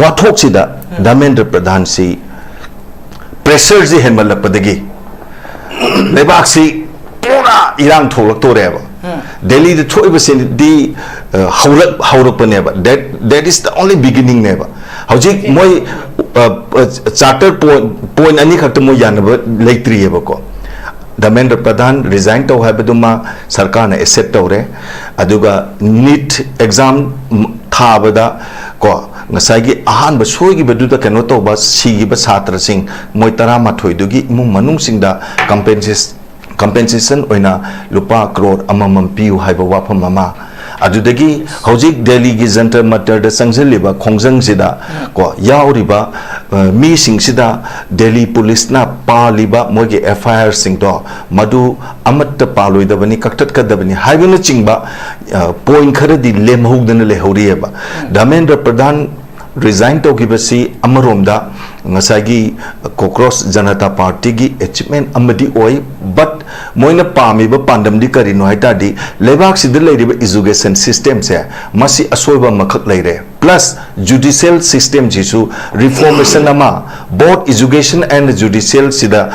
ꯋꯥꯊꯣꯛꯁꯤꯗ ꯙꯔꯃꯦꯟꯗ꯭ꯔ ꯄ꯭ꯔꯙꯥꯟꯁꯤ ꯄ꯭ꯔꯦꯁꯔꯁꯤ ꯍꯦꯟꯃꯜꯂꯛꯄꯗꯒꯤ ꯂꯩꯕꯥꯛꯁꯤ ꯄꯨꯔꯥ ꯏꯔꯥꯡ ꯊꯣꯛꯂꯛꯇꯣꯔꯦꯕ꯫ ꯗꯦꯜꯂꯤꯗ ꯊꯣꯛꯏꯕꯁꯤꯗꯤ, ꯑ, ꯍꯧꯔꯛ-, ꯍꯧꯔꯛꯄꯅꯦꯕ꯫ That, that is the only beginningꯅꯦꯕ꯫ ꯍꯧꯖꯤꯛ ꯃꯣꯏ, ꯑ, ꯑ, ꯆꯥꯔꯇꯔ ꯄꯣꯏꯟ, ꯄꯣꯏꯟ ꯑꯅꯤ ꯈꯛꯇ ꯃꯣꯏ ꯌꯥꯅꯕ ꯂꯩꯇ꯭ꯔꯤꯑꯕꯀꯣ꯫ ꯙꯔꯃꯦꯟꯗ꯭ꯔ ꯄ꯭ꯔꯙꯥꯟ ꯔꯤꯖꯥꯏꯟ ꯇꯧ ꯍꯥꯏꯕꯗꯨꯃ ꯁꯔꯀꯥꯔꯅ ꯑꯦꯛꯁꯦꯞ ꯇꯧꯔꯦ꯫ ꯑꯗꯨꯒ ꯅꯤꯠ ꯑꯦꯛꯖꯥꯝ ꯊꯥꯕꯗ ꯀꯣ, ꯉꯁꯥꯏꯒꯤ ꯑꯍꯥꯟꯕ ꯁꯣꯏꯈꯤꯕꯗꯨꯗ ꯀꯩꯅꯣ ꯇꯧꯕ, ꯁꯤꯈꯤꯕ ꯁꯥꯇ꯭ꯔꯁꯤꯡ ꯃꯣꯏ ꯇꯔꯥꯃꯥꯊꯣꯏꯗꯨꯒꯤ ꯏꯃꯨꯡ ꯃꯅꯨꯡꯁꯤꯡꯗ ꯀꯝꯄꯦꯟꯁꯦꯁ-, ꯀꯝꯄꯦꯟꯁꯦꯁꯟ ꯑꯣꯏꯅ ꯂꯨꯄꯥ ꯀ꯭ꯔꯣꯔ ꯑꯃꯃꯝ ꯄꯤꯌꯨ ꯍꯥꯏꯕ ꯋꯥꯐꯝ ꯑꯃ꯫ ꯑꯗꯨꯗꯒꯤ ꯍꯧꯖꯤꯛ ꯗꯦꯜꯂꯤꯒꯤ ꯖꯟꯇꯔ ꯃꯟꯇꯔꯗ ꯆꯪꯁꯤꯜꯂꯤꯕ ꯈꯣꯡꯖꯪꯁꯤꯗ ꯀꯣ, ꯌꯥꯎꯔꯤꯕ, ꯑ, ꯃꯤꯁꯤꯡꯁꯤꯗ ꯗꯦꯜꯂꯤ ꯄꯨꯂꯤꯁꯅ ꯄꯥꯜꯂꯤꯕ ꯃꯣꯏꯒꯤ ꯑꯦꯐ ꯑꯥꯏ ꯑꯥꯔꯁꯤꯡꯗꯣ, ꯃꯗꯨ ꯑꯃꯠꯇ ꯄꯥꯜꯂꯣꯏꯗꯕꯅꯤ, ꯀꯛꯊꯠꯀꯗꯕꯅꯤ ꯍꯥꯏꯕꯅꯆꯤꯡꯕ, ꯑ, ꯄꯣꯏꯟ ꯈꯔꯗꯤ ꯂꯦꯝꯍꯧꯗꯅ ꯂꯩꯍꯧꯔꯤꯑꯕ꯫ ꯙꯔꯃꯦꯟꯗ꯭ꯔ ꯄ꯭ꯔꯙꯥꯟ ꯔꯤꯖꯥꯏꯟ ꯇꯧꯈꯤꯕꯁꯤ ꯑꯃꯔꯣꯝꯗ ꯉꯁꯥꯏꯒꯤ ꯀꯣꯀ꯭ꯔꯣꯁ ꯖꯅꯇꯥ ꯄꯥꯔꯇꯤꯒꯤ ꯑꯦꯆꯤꯞꯃꯦꯟ ꯑꯃꯗꯤ ꯑꯣꯏ, ꯕꯠ ꯃꯣꯏꯅ ꯄꯥꯝꯃꯤꯕ ꯄꯥꯟꯗꯝꯗꯤ ꯀꯔꯤꯅꯣ ꯍꯥꯏ ꯇꯥꯔꯗꯤ, ꯂꯩꯕꯥꯛꯁꯤꯗ ꯂꯩꯔꯤꯕ ꯏꯖꯨꯀꯦꯁꯟ ꯁꯤꯁꯇꯦꯝꯁꯦ ꯃꯁꯤ ꯑꯁꯣꯏꯕ ꯑꯃꯈꯛ ꯂꯩꯔꯦ, ꯄ꯭ꯂꯁ ꯖꯨꯗꯤꯁꯤꯌꯦꯜ ꯁꯤꯁꯇꯦꯝꯁꯤꯁꯨ ꯔꯤꯐꯣꯔꯃꯦꯁꯟ ꯑꯃ, both education and judicial ꯁꯤꯗ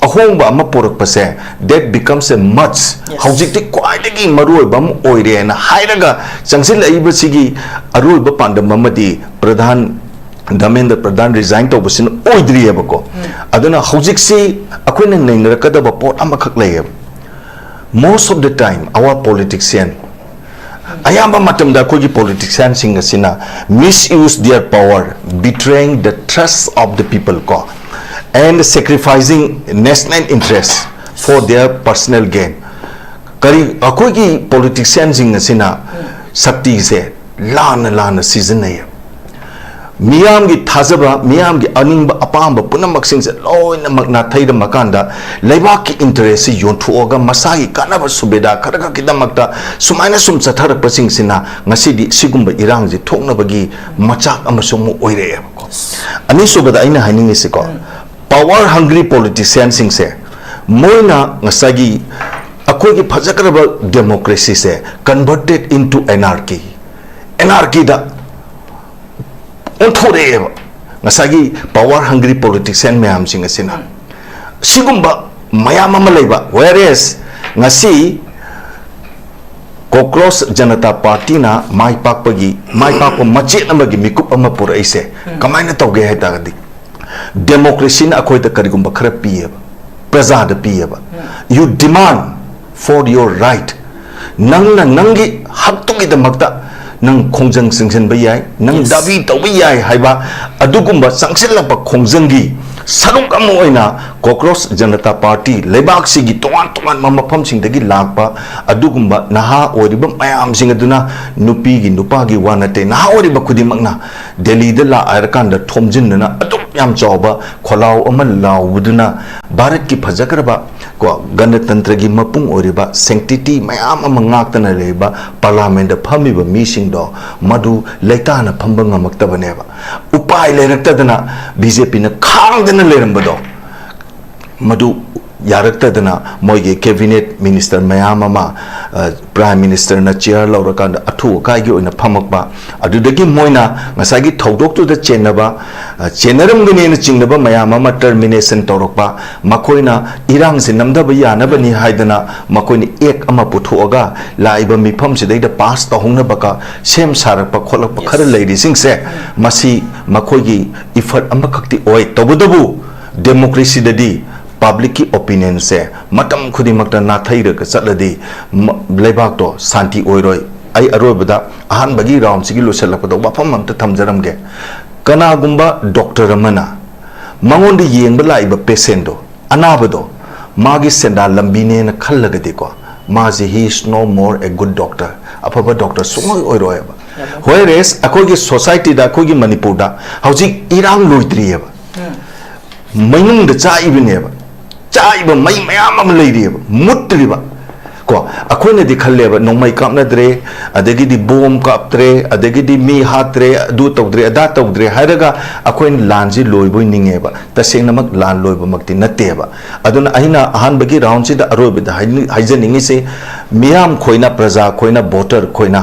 ꯑꯍꯣꯡꯕ ꯑꯃ ꯄꯨꯔꯛꯄꯁꯦ, that becomes a must. Yes. ꯍꯧꯖꯤꯛꯇꯤ ꯈ꯭ꯋꯥꯏꯗꯒꯤ ꯃꯔꯨꯑꯣꯏꯕ ꯑꯃ ꯑꯣꯏꯔꯦꯅ ꯍꯥꯏꯔꯒ ꯆꯪꯁꯤꯜꯂꯛꯏꯕꯁꯤꯒꯤ ꯑꯔꯣꯏꯕ ꯄꯥꯟꯗꯝ ꯑꯃꯗꯤ ꯄ꯭ꯔꯙꯥꯟ, ꯙꯔꯃꯦꯟꯗ꯭ꯔ ꯄ꯭ꯔꯙꯥꯟ resign ꯇꯧꯕꯁꯤꯅ ꯑꯣꯏꯗ꯭ꯔꯤꯑꯕꯀꯣ꯫ ꯑꯗꯨꯅ ꯍꯧꯖꯤꯛꯁꯤ ꯑꯩꯈꯣꯏꯅ ꯅꯩꯅꯔꯛꯀꯗꯕ ꯄꯣꯠ ꯑꯃꯈꯛ ꯂꯩꯌꯦꯕ꯫ Most of the time our politician, ꯑꯌꯥꯝꯕ ꯃꯇꯝꯗ ꯑꯩꯈꯣꯏꯒꯤ politicianꯁꯤꯡ ꯑꯁꯤꯅ misuse their power, betraying the trust of the people ꯀꯣ, and sacrificing national interest for their personal gain. ꯀꯔꯤ, ꯑꯩꯈꯣꯏꯒꯤ politicianꯁꯤꯡ ꯑꯁꯤꯅ ꯁꯛꯇꯤꯁꯦ ꯂꯥꯟꯅ ꯂꯥꯟꯅ ꯁꯤꯖꯤꯟꯅꯩ꯫ ꯃꯤꯌꯥꯝꯒꯤ ꯊꯥꯖꯕ, ꯃꯤꯌꯥꯝꯒꯤ ꯑꯅꯤꯡꯕ ꯑꯄꯥꯝꯕ ꯄꯨꯝꯅꯃꯛꯁꯤꯡꯁꯦ ꯂꯣꯏꯅꯃꯛ ꯅꯥꯊꯩꯔꯝꯃꯀꯥꯟꯗ, ꯂꯩꯕꯥꯛꯀꯤ interestꯁꯤ ꯌꯣꯟꯊꯣꯛꯑꯒ ꯃꯁꯥꯒꯤ ꯀꯥꯟꯅꯕ ꯁꯨꯕꯤꯗꯥ ꯈꯔ ꯈꯛꯀꯤꯗꯃꯛꯇ ꯁꯨꯃꯥꯏꯅ ꯁꯨꯝ ꯆꯠꯊꯔꯛꯄꯁꯤꯡꯁꯤꯅ ꯉꯁꯤꯗꯤ ꯁꯤꯒꯨꯝꯕ ꯏꯔꯥꯡꯁꯤ ꯊꯣꯛꯅꯕꯒꯤ ꯃꯆꯥꯛ ꯑꯃꯁꯨ ꯑꯃꯨꯛ ꯑꯣꯏꯔꯛꯑꯦꯕꯀꯣ꯫ ꯑꯅꯤꯁꯨꯕꯗ ꯑꯩꯅ ꯍꯥꯏꯅꯤꯡꯉꯤꯁꯤꯀꯣ, power hungry politicianꯁꯤꯡꯁꯦ, ꯃꯣꯏꯅ ꯉꯁꯥꯏꯒꯤ ꯑꯩꯈꯣꯏꯒꯤ ꯐꯖꯈ꯭ꯔꯕ democracyꯁꯦ converted into anarchy, anarchyꯗ ꯑꯣꯟꯊꯣꯔꯛꯑꯦꯕ ꯉꯁꯥꯏꯒꯤ power hungry politician ꯃꯌꯥꯝꯁꯤꯡ ꯑꯁꯤꯅ꯫ ꯁꯤꯒꯨꯝꯕ ꯃꯌꯥꯝ ꯑꯃ ꯂꯩꯕ, whereas ꯉꯁꯤ Cockroach Janata Partyꯅ ꯃꯥꯏ ꯄꯥꯛꯄꯒꯤ, ꯃꯥꯏ ꯄꯥꯛꯄ ꯃꯆꯦꯠ ꯑꯃꯒꯤ ꯃꯤꯀꯨꯞ ꯑꯃ ꯄꯨꯔꯛꯏꯁꯦ ꯀꯃꯥꯏꯅ ꯇꯧꯒꯦ ꯍꯥꯏ ꯇꯥꯔꯒꯗꯤ, democracyꯅ ꯑꯩꯈꯣꯏꯗ ꯀꯔꯤꯒꯨꯝꯕ ꯈꯔ ꯄꯤꯌꯦꯕ, ꯄ꯭ꯔꯖꯥꯗ ꯄꯤꯌꯦꯕ꯫ You demand for your right. ꯅꯪꯅ ꯅꯪꯒꯤ ꯍꯛꯇꯨꯒꯤꯗꯃꯛꯇ ꯅꯪ ꯈꯣꯡꯖꯪ ꯆꯤꯡꯁꯤꯟꯕ ꯌꯥꯏ, ꯅꯪ Yes. ꯗꯥꯕꯤ ꯇꯧꯕ ꯌꯥꯏ ꯍꯥꯏꯕ ꯑꯗꯨꯒꯨꯝꯕ ꯆꯪꯁꯤꯜꯂꯛꯄ ꯈꯣꯡꯖꯪꯒꯤ ꯁꯔꯨꯛ ꯑꯃ ꯑꯣꯏꯅ Cockroach Janata Party, ꯂꯩꯕꯥꯛꯁꯤꯒꯤ ꯇꯣꯉꯥꯟ ꯇꯣꯉꯥꯟꯕ ꯃꯐꯝꯁꯤꯡꯗꯒꯤ ꯂꯥꯛꯄ ꯑꯗꯨꯒꯨꯝꯕ ꯅꯍꯥ ꯑꯣꯏꯔꯤꯕ ꯃꯌꯥꯝꯁꯤꯡ ꯑꯗꯨꯅ, ꯅꯨꯄꯤꯒꯤ ꯅꯨꯄꯥꯒꯤ ꯋꯥ ꯅꯠꯇꯦ, ꯅꯍꯥ ꯑꯣꯏꯔꯤꯕ ꯈꯨꯗꯤꯡꯃꯛꯅ ꯗꯦꯜꯂꯤꯗ ꯂꯥꯛꯑꯔꯀꯥꯟꯗ ꯊꯣꯝꯖꯤꯟꯗꯨꯅ ꯑꯗꯨꯛ ꯌꯥꯝ ꯆꯥꯎꯕ ꯈꯣꯜꯂꯥꯎ ꯑꯃ ꯂꯥꯎꯕꯗꯨꯅ ꯚꯥꯔꯠꯀꯤ ꯐꯖꯈ꯭ꯔꯕ ꯀꯣ, ꯒꯅꯇꯟꯇ꯭ꯔꯒꯤ ꯃꯄꯨꯡ ꯑꯣꯏꯔꯤꯕ sanctity ꯃꯌꯥꯝ ꯑꯃ ꯉꯥꯛꯇꯅ ꯂꯩꯔꯤꯕ parliamentꯇ ꯐꯝꯃꯤꯕ ꯃꯤꯁꯤꯡꯗꯣ ꯃꯗꯨ ꯂꯩꯇꯥꯅ ꯐꯝꯕ ꯉꯝꯃꯛꯇꯕꯅꯦꯕ꯫ ꯎꯄꯥꯏ ꯂꯩꯔꯛꯇꯗꯅ BJPꯅ ꯈꯥꯡꯗꯅ ꯂꯩꯔꯝꯕꯗꯣ ꯃꯗꯨ ꯌꯥꯔꯛꯇꯗꯅ ꯃꯣꯏꯒꯤ cabinet minister ꯃꯌꯥꯝ ꯑꯃ, ꯑ, prime ministerꯅ chair ꯂꯧꯔꯀꯥꯟꯗ ꯑꯊꯨ ꯑꯀꯥꯏꯒꯤ ꯑꯣꯏꯅ ꯐꯝꯃꯛꯄ, ꯑꯗꯨꯗꯒꯤ ꯃꯣꯏꯅ ꯉꯁꯥꯏꯒꯤ ꯊꯧꯗꯣꯛꯇꯨꯗ ꯆꯦꯟꯅꯕ, ꯑ, ꯆꯦꯟꯅꯔꯝꯒꯅꯦꯅ ꯆꯤꯡꯅꯕ ꯃꯌꯥꯝ ꯑꯃ termination ꯇꯧꯔꯛꯄ, ꯃꯈꯣꯏꯅ ꯏꯔꯥꯡꯁꯤ ꯅꯝꯊꯕ ꯌꯥꯅꯕꯅꯤ ꯍꯥꯏꯗꯅ ꯃꯈꯣꯏꯅ act ꯑꯃ ꯄꯨꯊꯣꯛꯑꯒ ꯂꯥꯛꯏꯕ ꯃꯤꯐꯝꯁꯤꯗꯩꯗ pass ꯇꯧꯍꯧꯅꯕꯒ ꯁꯦꯝ ꯁꯥꯔꯛꯄ ꯈꯣꯠꯂꯛꯄ ꯈꯔ ꯂꯩꯔꯤꯁꯤꯡꯁꯦ, ꯃꯁꯤ ꯃꯈꯣꯏꯒꯤ effort ꯑꯃꯈꯛꯇꯤ ꯑꯣꯏ꯫ ꯇꯧꯕꯇꯕꯨ democracyꯗꯗꯤ publicꯀꯤ opinionꯁꯦ ꯃꯇꯝ ꯈꯨꯗꯤꯡꯃꯛꯇ ꯅꯥꯊꯩꯔꯒ ꯆꯠꯂꯗꯤ ꯃ-, ꯂꯩꯕꯥꯛꯇꯣ ꯁꯥꯟꯇꯤ ꯑꯣꯏꯔꯣꯏ꯫ ꯑꯩ ꯑꯔꯣꯏꯕꯗ ꯑꯍꯥꯟꯕꯒꯤ roundꯁꯤꯒꯤ ꯂꯣꯏꯁꯤꯜꯂꯛꯄꯗ ꯋꯥꯐꯝ ꯑꯝꯇ ꯊꯝꯖꯔꯝꯒꯦ꯫ ꯀꯅꯥꯒꯨꯝꯕ doctor ꯑꯃꯅ ꯃꯉꯣꯟꯗ ꯌꯦꯡꯕ ꯂꯥꯛꯏꯕ patientꯗꯣ, ꯑꯅꯥꯕꯗꯣ, ꯃꯥꯒꯤ ꯁꯦꯟꯗꯥꯟ ꯂꯝꯕꯤꯅꯦꯅ ꯈꯜꯂꯒꯗꯤꯀꯣ, ꯃꯥꯁꯦ he is no more a good doctor, ꯑꯐꯕ doctor ꯁꯨꯡꯑꯣꯏ ꯑꯣꯏꯔꯣꯏꯕ꯫ Whereas ꯑꯩꯈꯣꯏꯒꯤ societyꯗ, ꯑꯩꯈꯣꯏꯒꯤ ꯃꯅꯤꯄꯨꯔꯗ ꯍꯧꯖꯤꯛ ꯏꯔꯥꯡ ꯂꯣꯏꯗ꯭ꯔꯤꯑꯕ, ꯃꯅꯨꯡꯗ ꯆꯥꯛꯏꯕꯅꯦꯕ, ꯆꯥꯛꯏꯕ ꯃꯩ ꯃꯌꯥꯝ ꯑꯃ ꯂꯩꯔꯤꯑꯕ, ꯃꯨꯠꯇ꯭ꯔꯤꯕ꯫ ꯀꯣ, ꯑꯩꯈꯣꯏꯅꯗꯤ ꯈꯜꯂꯦꯕ, ꯅꯣꯡꯃꯩ ꯀꯥꯞꯅꯗ꯭ꯔꯦ, ꯑꯗꯒꯤꯗꯤ bomb ꯀꯥꯞꯇ꯭ꯔꯦ, ꯑꯗꯒꯤꯗꯤ ꯃꯤ ꯍꯥꯠꯇ꯭ꯔꯦ, ꯑꯗꯨ ꯇꯧꯗ꯭ꯔꯦ, ꯑꯗꯥ ꯇꯧꯗ꯭ꯔꯦ ꯍꯥꯏꯔꯒ ꯑꯩꯈꯣꯏꯅ ꯂꯥꯟꯁꯤ ꯂꯣꯏꯕꯣꯏ ꯅꯤꯡꯉꯦꯕ꯫ ꯇꯁꯦꯡꯅꯃꯛ ꯂꯥꯟ ꯂꯣꯏꯕꯃꯛꯇꯤ ꯅꯠꯇꯦꯕ꯫ ꯑꯗꯨꯅ ꯑꯩꯅ ꯑꯍꯥꯟꯕꯒꯤ roundꯁꯤꯗ ꯑꯔꯣꯏꯕꯗ ꯍꯥꯏꯅꯤꯡ-, ꯍꯥꯏꯖꯅꯤꯡꯉꯤꯁꯦ, ꯃꯤꯌꯥꯝ ꯈꯣꯏꯅ, ꯄ꯭ꯔꯖꯥ ꯈꯣꯏꯅ, voter ꯈꯣꯏꯅ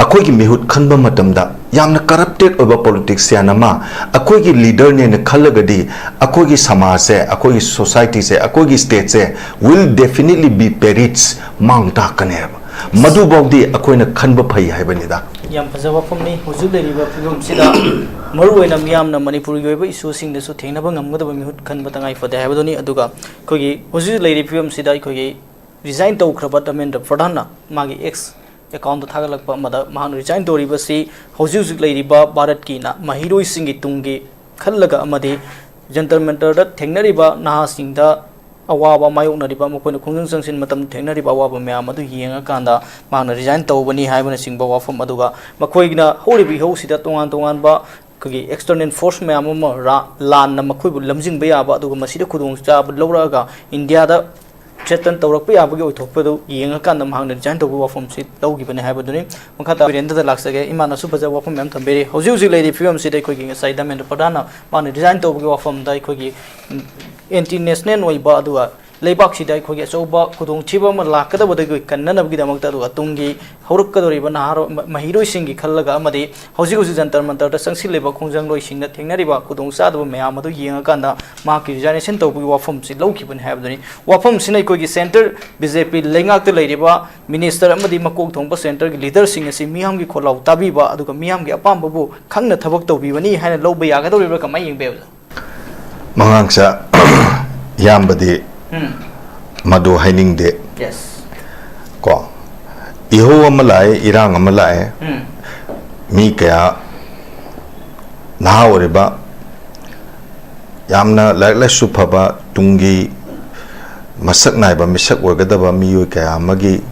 ꯑꯩꯈꯣꯏꯒꯤ ꯃꯤꯍꯨꯠ ꯈꯟꯕ ꯃꯇꯝꯗ ꯌꯥꯝꯅ corrupted ꯑꯣꯏꯕ politician ꯑꯃ ꯑꯩꯈꯣꯏꯒꯤ leaderꯅꯦꯅ ꯈꯜꯂꯒꯗꯤ, ꯑꯩꯈꯣꯏꯒꯤ ꯁꯃꯥꯖꯁꯦ, ꯑꯩꯈꯣꯏꯒꯤ societyꯁꯦ, ꯑꯩꯈꯣꯏꯒꯤ stateꯁꯦ will definitely be perished, ꯃꯥꯡ ꯇꯥꯛꯀꯅꯦꯕ꯫ ꯃꯗꯨꯐꯥꯎꯗꯤ ꯑꯩꯈꯣꯏꯅ ꯈꯟꯕ ꯐꯩ ꯍꯥꯏꯕꯅꯤꯗ꯫ ꯌꯥꯝ ꯐꯖꯕ ꯋꯥꯐꯝꯅꯤ꯫ ꯍꯧꯖꯤꯛ ꯂꯩꯔꯤꯕ ꯐꯤꯕꯝꯁꯤꯗ ꯃꯔꯨꯑꯣꯏꯅ ꯃꯤꯌꯥꯝꯅ ꯃꯅꯤꯄꯨꯔꯒꯤ ꯑꯣꯏꯕ issueꯁꯤꯡꯗꯁꯨ ꯊꯦꯡꯅꯕ ꯉꯝꯒꯗꯕ ꯃꯤꯍꯨꯠ ꯈꯟꯕ ꯇꯉꯥꯏ ꯐꯗꯦ ꯍꯥꯏꯕꯗꯨꯅꯤ꯫ ꯑꯗꯨꯒ ꯑꯩꯈꯣꯏꯒꯤ ꯍꯧꯖꯤꯛ ꯂꯩꯔꯤꯕ ꯐꯤꯕꯝꯁꯤꯗ ꯑꯩꯈꯣꯏꯒꯤ resign ꯇꯧꯈ꯭ꯔꯕ ꯙꯔꯃꯦꯟꯗ꯭ꯔ ꯄ꯭ꯔꯙꯥꯟꯅ ꯃꯥꯒꯤ X accountꯇ ꯊꯥꯒꯠꯂꯛꯄ ꯑꯃꯗ, ꯃꯍꯥꯛꯅ resign ꯇꯧꯔꯤꯕꯁꯤ ꯍꯧꯖꯤꯛ ꯍꯧꯖꯤꯛ ꯂꯩꯔꯤꯕ ꯚꯥꯔꯠꯀꯤ ꯅ-, ꯃꯍꯩꯔꯣꯏꯁꯤꯡꯒꯤ ꯇꯨꯡꯒꯤ ꯈꯜꯂꯒ ꯑꯃꯗꯤ ꯖꯟꯇꯔ ꯃꯟꯇꯔꯗ ꯊꯦꯡꯅꯔꯤꯕ ꯅꯍꯥꯁꯤꯡꯗ ꯑꯋꯥꯕ ꯃꯥꯌꯣꯛꯅꯔꯤꯕ, ꯃꯈꯣꯏꯅ ꯈꯣꯡꯖꯪ ꯆꯪꯁꯤꯟ ꯃꯇꯝꯗ ꯊꯦꯡꯅꯔꯤꯕ ꯑꯋꯥꯕ ꯃꯌꯥꯝ ꯑꯗꯨ ꯌꯦꯡꯉꯀꯥꯟꯗ ꯃꯍꯥꯛꯅ resign ꯇꯧꯕꯅꯤ ꯍꯥꯏꯕꯅꯆꯤꯡꯕ ꯋꯥꯐꯝ ꯑꯗꯨꯒ ꯃꯈꯣꯏꯅ ꯍꯧꯔꯤꯕ ꯏꯍꯧꯁꯤꯗ ꯇꯣꯉꯥꯟ ꯇꯣꯉꯥꯟꯕ ꯑꯩꯈꯣꯏꯒꯤ external force ꯃꯌꯥꯝ ꯑꯃ ꯔꯥ-, ꯂꯥꯟꯅ ꯃꯈꯣꯏꯕꯨ ꯂꯝꯖꯤꯡꯕ ꯌꯥꯕ, ꯑꯗꯨꯒ ꯃꯁꯤꯗ ꯈꯨꯗꯣꯡꯆꯥꯕ ꯂꯧꯔꯛꯑꯒ ꯏꯟꯗꯤꯌꯥꯗ ꯊ꯭ꯔꯦꯇꯟ ꯇꯧꯔꯛꯄ ꯌꯥꯕꯒꯤ ꯑꯣꯏꯊꯣꯛꯄꯗꯨ ꯌꯦꯡꯉꯀꯥꯟꯗ ꯃꯍꯥꯛꯅ ꯔꯤꯖꯥꯏꯟ ꯇꯧꯕꯒꯤ ꯋꯥꯐꯝꯁꯤ ꯂꯧꯈꯤꯕꯅꯤ ꯍꯥꯏꯕꯗꯨꯅꯤ꯫ ꯃꯈꯥ ꯇꯥꯕ ꯕꯤꯔꯦꯟꯗ꯭ꯔꯗ ꯂꯥꯛꯆꯒꯦ꯫ ꯏꯃꯥꯅꯁꯨ ꯐꯖꯕ ꯋꯥꯐꯝ ꯃꯌꯥꯝ ꯊꯝꯕꯤꯔꯤ꯫ ꯍꯧꯖꯤꯛ ꯍꯧꯖꯤꯛ ꯂꯩꯔꯤꯕ ꯐꯤꯕꯝꯁꯤꯗ ꯑꯩꯈꯣꯏꯒꯤ ꯉꯁꯥꯏ ꯙꯔꯃꯦꯟꯗ꯭ꯔ ꯄ꯭ꯔꯙꯥꯟꯅ ꯃꯥꯅ ꯔꯤꯖꯥꯏꯟ ꯇꯧꯕꯒꯤ ꯋꯥꯐꯝꯗ ꯑꯩꯈꯣꯏꯒꯤ ꯑꯦꯟꯇꯤ ꯅꯦꯁꯅꯦꯜ ꯑꯣꯏꯕ, ꯑꯗꯨꯒ ꯂꯩꯕꯥꯛꯁꯤꯗ ꯑꯩꯈꯣꯏꯒꯤ ꯑꯆꯧꯕ ꯈꯨꯗꯣꯡꯊꯤꯕ ꯑꯃ ꯂꯥꯛꯀꯗꯕꯗꯒꯤ ꯀꯟꯅꯅꯕꯒꯤꯗꯃꯛꯇ, ꯑꯗꯨꯒ ꯇꯨꯡꯒꯤ ꯍꯧꯔꯛꯀꯗꯧꯔꯤꯕ ꯅꯍꯥꯔꯣ-, ꯃ-, ꯃꯍꯩꯔꯣꯏꯁꯤꯡꯒꯤ ꯈꯜꯂꯒ ꯑꯃꯗꯤ ꯍꯧꯖꯤꯛ ꯍꯧꯖꯤꯛ ꯖꯟꯇꯔ ꯃꯟꯇꯔꯗ ꯆꯪꯁꯤꯜꯂꯤꯕ ꯈꯣꯡꯖꯪꯂꯣꯏꯁꯤꯡꯅ ꯊꯦꯡꯅꯔꯤꯕ ꯈꯨꯗꯣꯡꯆꯥꯗꯕ ꯃꯌꯥꯝ ꯑꯗꯨ ꯌꯦꯡꯉꯀꯥꯟꯗ ꯃꯍꯥꯛꯀꯤ ꯔꯤꯖꯥꯏꯅꯦꯁꯟ ꯇꯧꯕꯒꯤ ꯋꯥꯐꯝꯁꯤ ꯂꯧꯈꯤꯕꯅꯤ ꯍꯥꯏꯕꯗꯨꯅꯤ꯫ ꯋꯥꯐꯝꯁꯤꯅ ꯑꯩꯈꯣꯏꯒꯤ ꯁꯦꯟꯇꯔ ꯕꯤ ꯖꯦ ꯄꯤ ꯂꯩꯉꯥꯛꯇ ꯂꯩꯔꯤꯕ ꯃꯤꯅꯤꯁꯇꯔ ꯑꯃꯗꯤ ꯃꯀꯣꯛ ꯊꯣꯡꯕ ꯁꯦꯟꯇꯔꯒꯤ ꯂꯤꯗꯔꯁꯤꯡ ꯑꯁꯤ ꯃꯤꯌꯥꯝꯒꯤ ꯈꯣꯜꯂꯥꯎ ꯇꯥꯕꯤꯕ ꯑꯗꯨꯒ ꯃꯤꯌꯥꯝꯒꯤ ꯑꯄꯥꯝꯕꯕꯨ ꯈꯪꯅ ꯊꯕꯛ ꯇꯧꯕꯤꯕꯅꯤ ꯍꯥꯏꯅ ꯂꯧꯕ ꯌꯥꯒꯗꯧꯔꯤꯕ꯭ꯔꯥ? ꯀꯃꯥꯏꯅ ꯌꯦꯡꯕꯤꯕꯗꯣ? ꯃꯉꯥꯡꯆꯥ, ꯏꯌꯥꯝꯕꯗꯤ ꯎꯝ꯫ ꯃꯗꯨ ꯍꯥꯏꯅꯤꯡꯗꯦ꯫ Yes꯫ ꯀꯣ, ꯏꯍꯧ ꯑꯃ ꯂꯥꯛꯑꯦ, ꯏꯔꯥꯡ ꯑꯃ ꯂꯥꯛꯑꯦ꯫ ꯎꯝ꯫ ꯃꯤ ꯀꯌꯥ, ꯅꯍꯥ ꯑꯣꯏꯔꯤꯕ, ꯌꯥꯝꯅ ꯂꯥꯏꯔꯤꯛ ꯂꯥꯏꯁꯨ ꯐꯕ, ꯇꯨꯡꯒꯤ ꯃꯁꯛ ꯅꯥꯏꯕ ꯃꯤꯁꯛ ꯑꯣꯏꯒꯗꯕ ꯃꯤꯑꯣꯏ ꯀꯌꯥ ꯑꯃꯒꯤ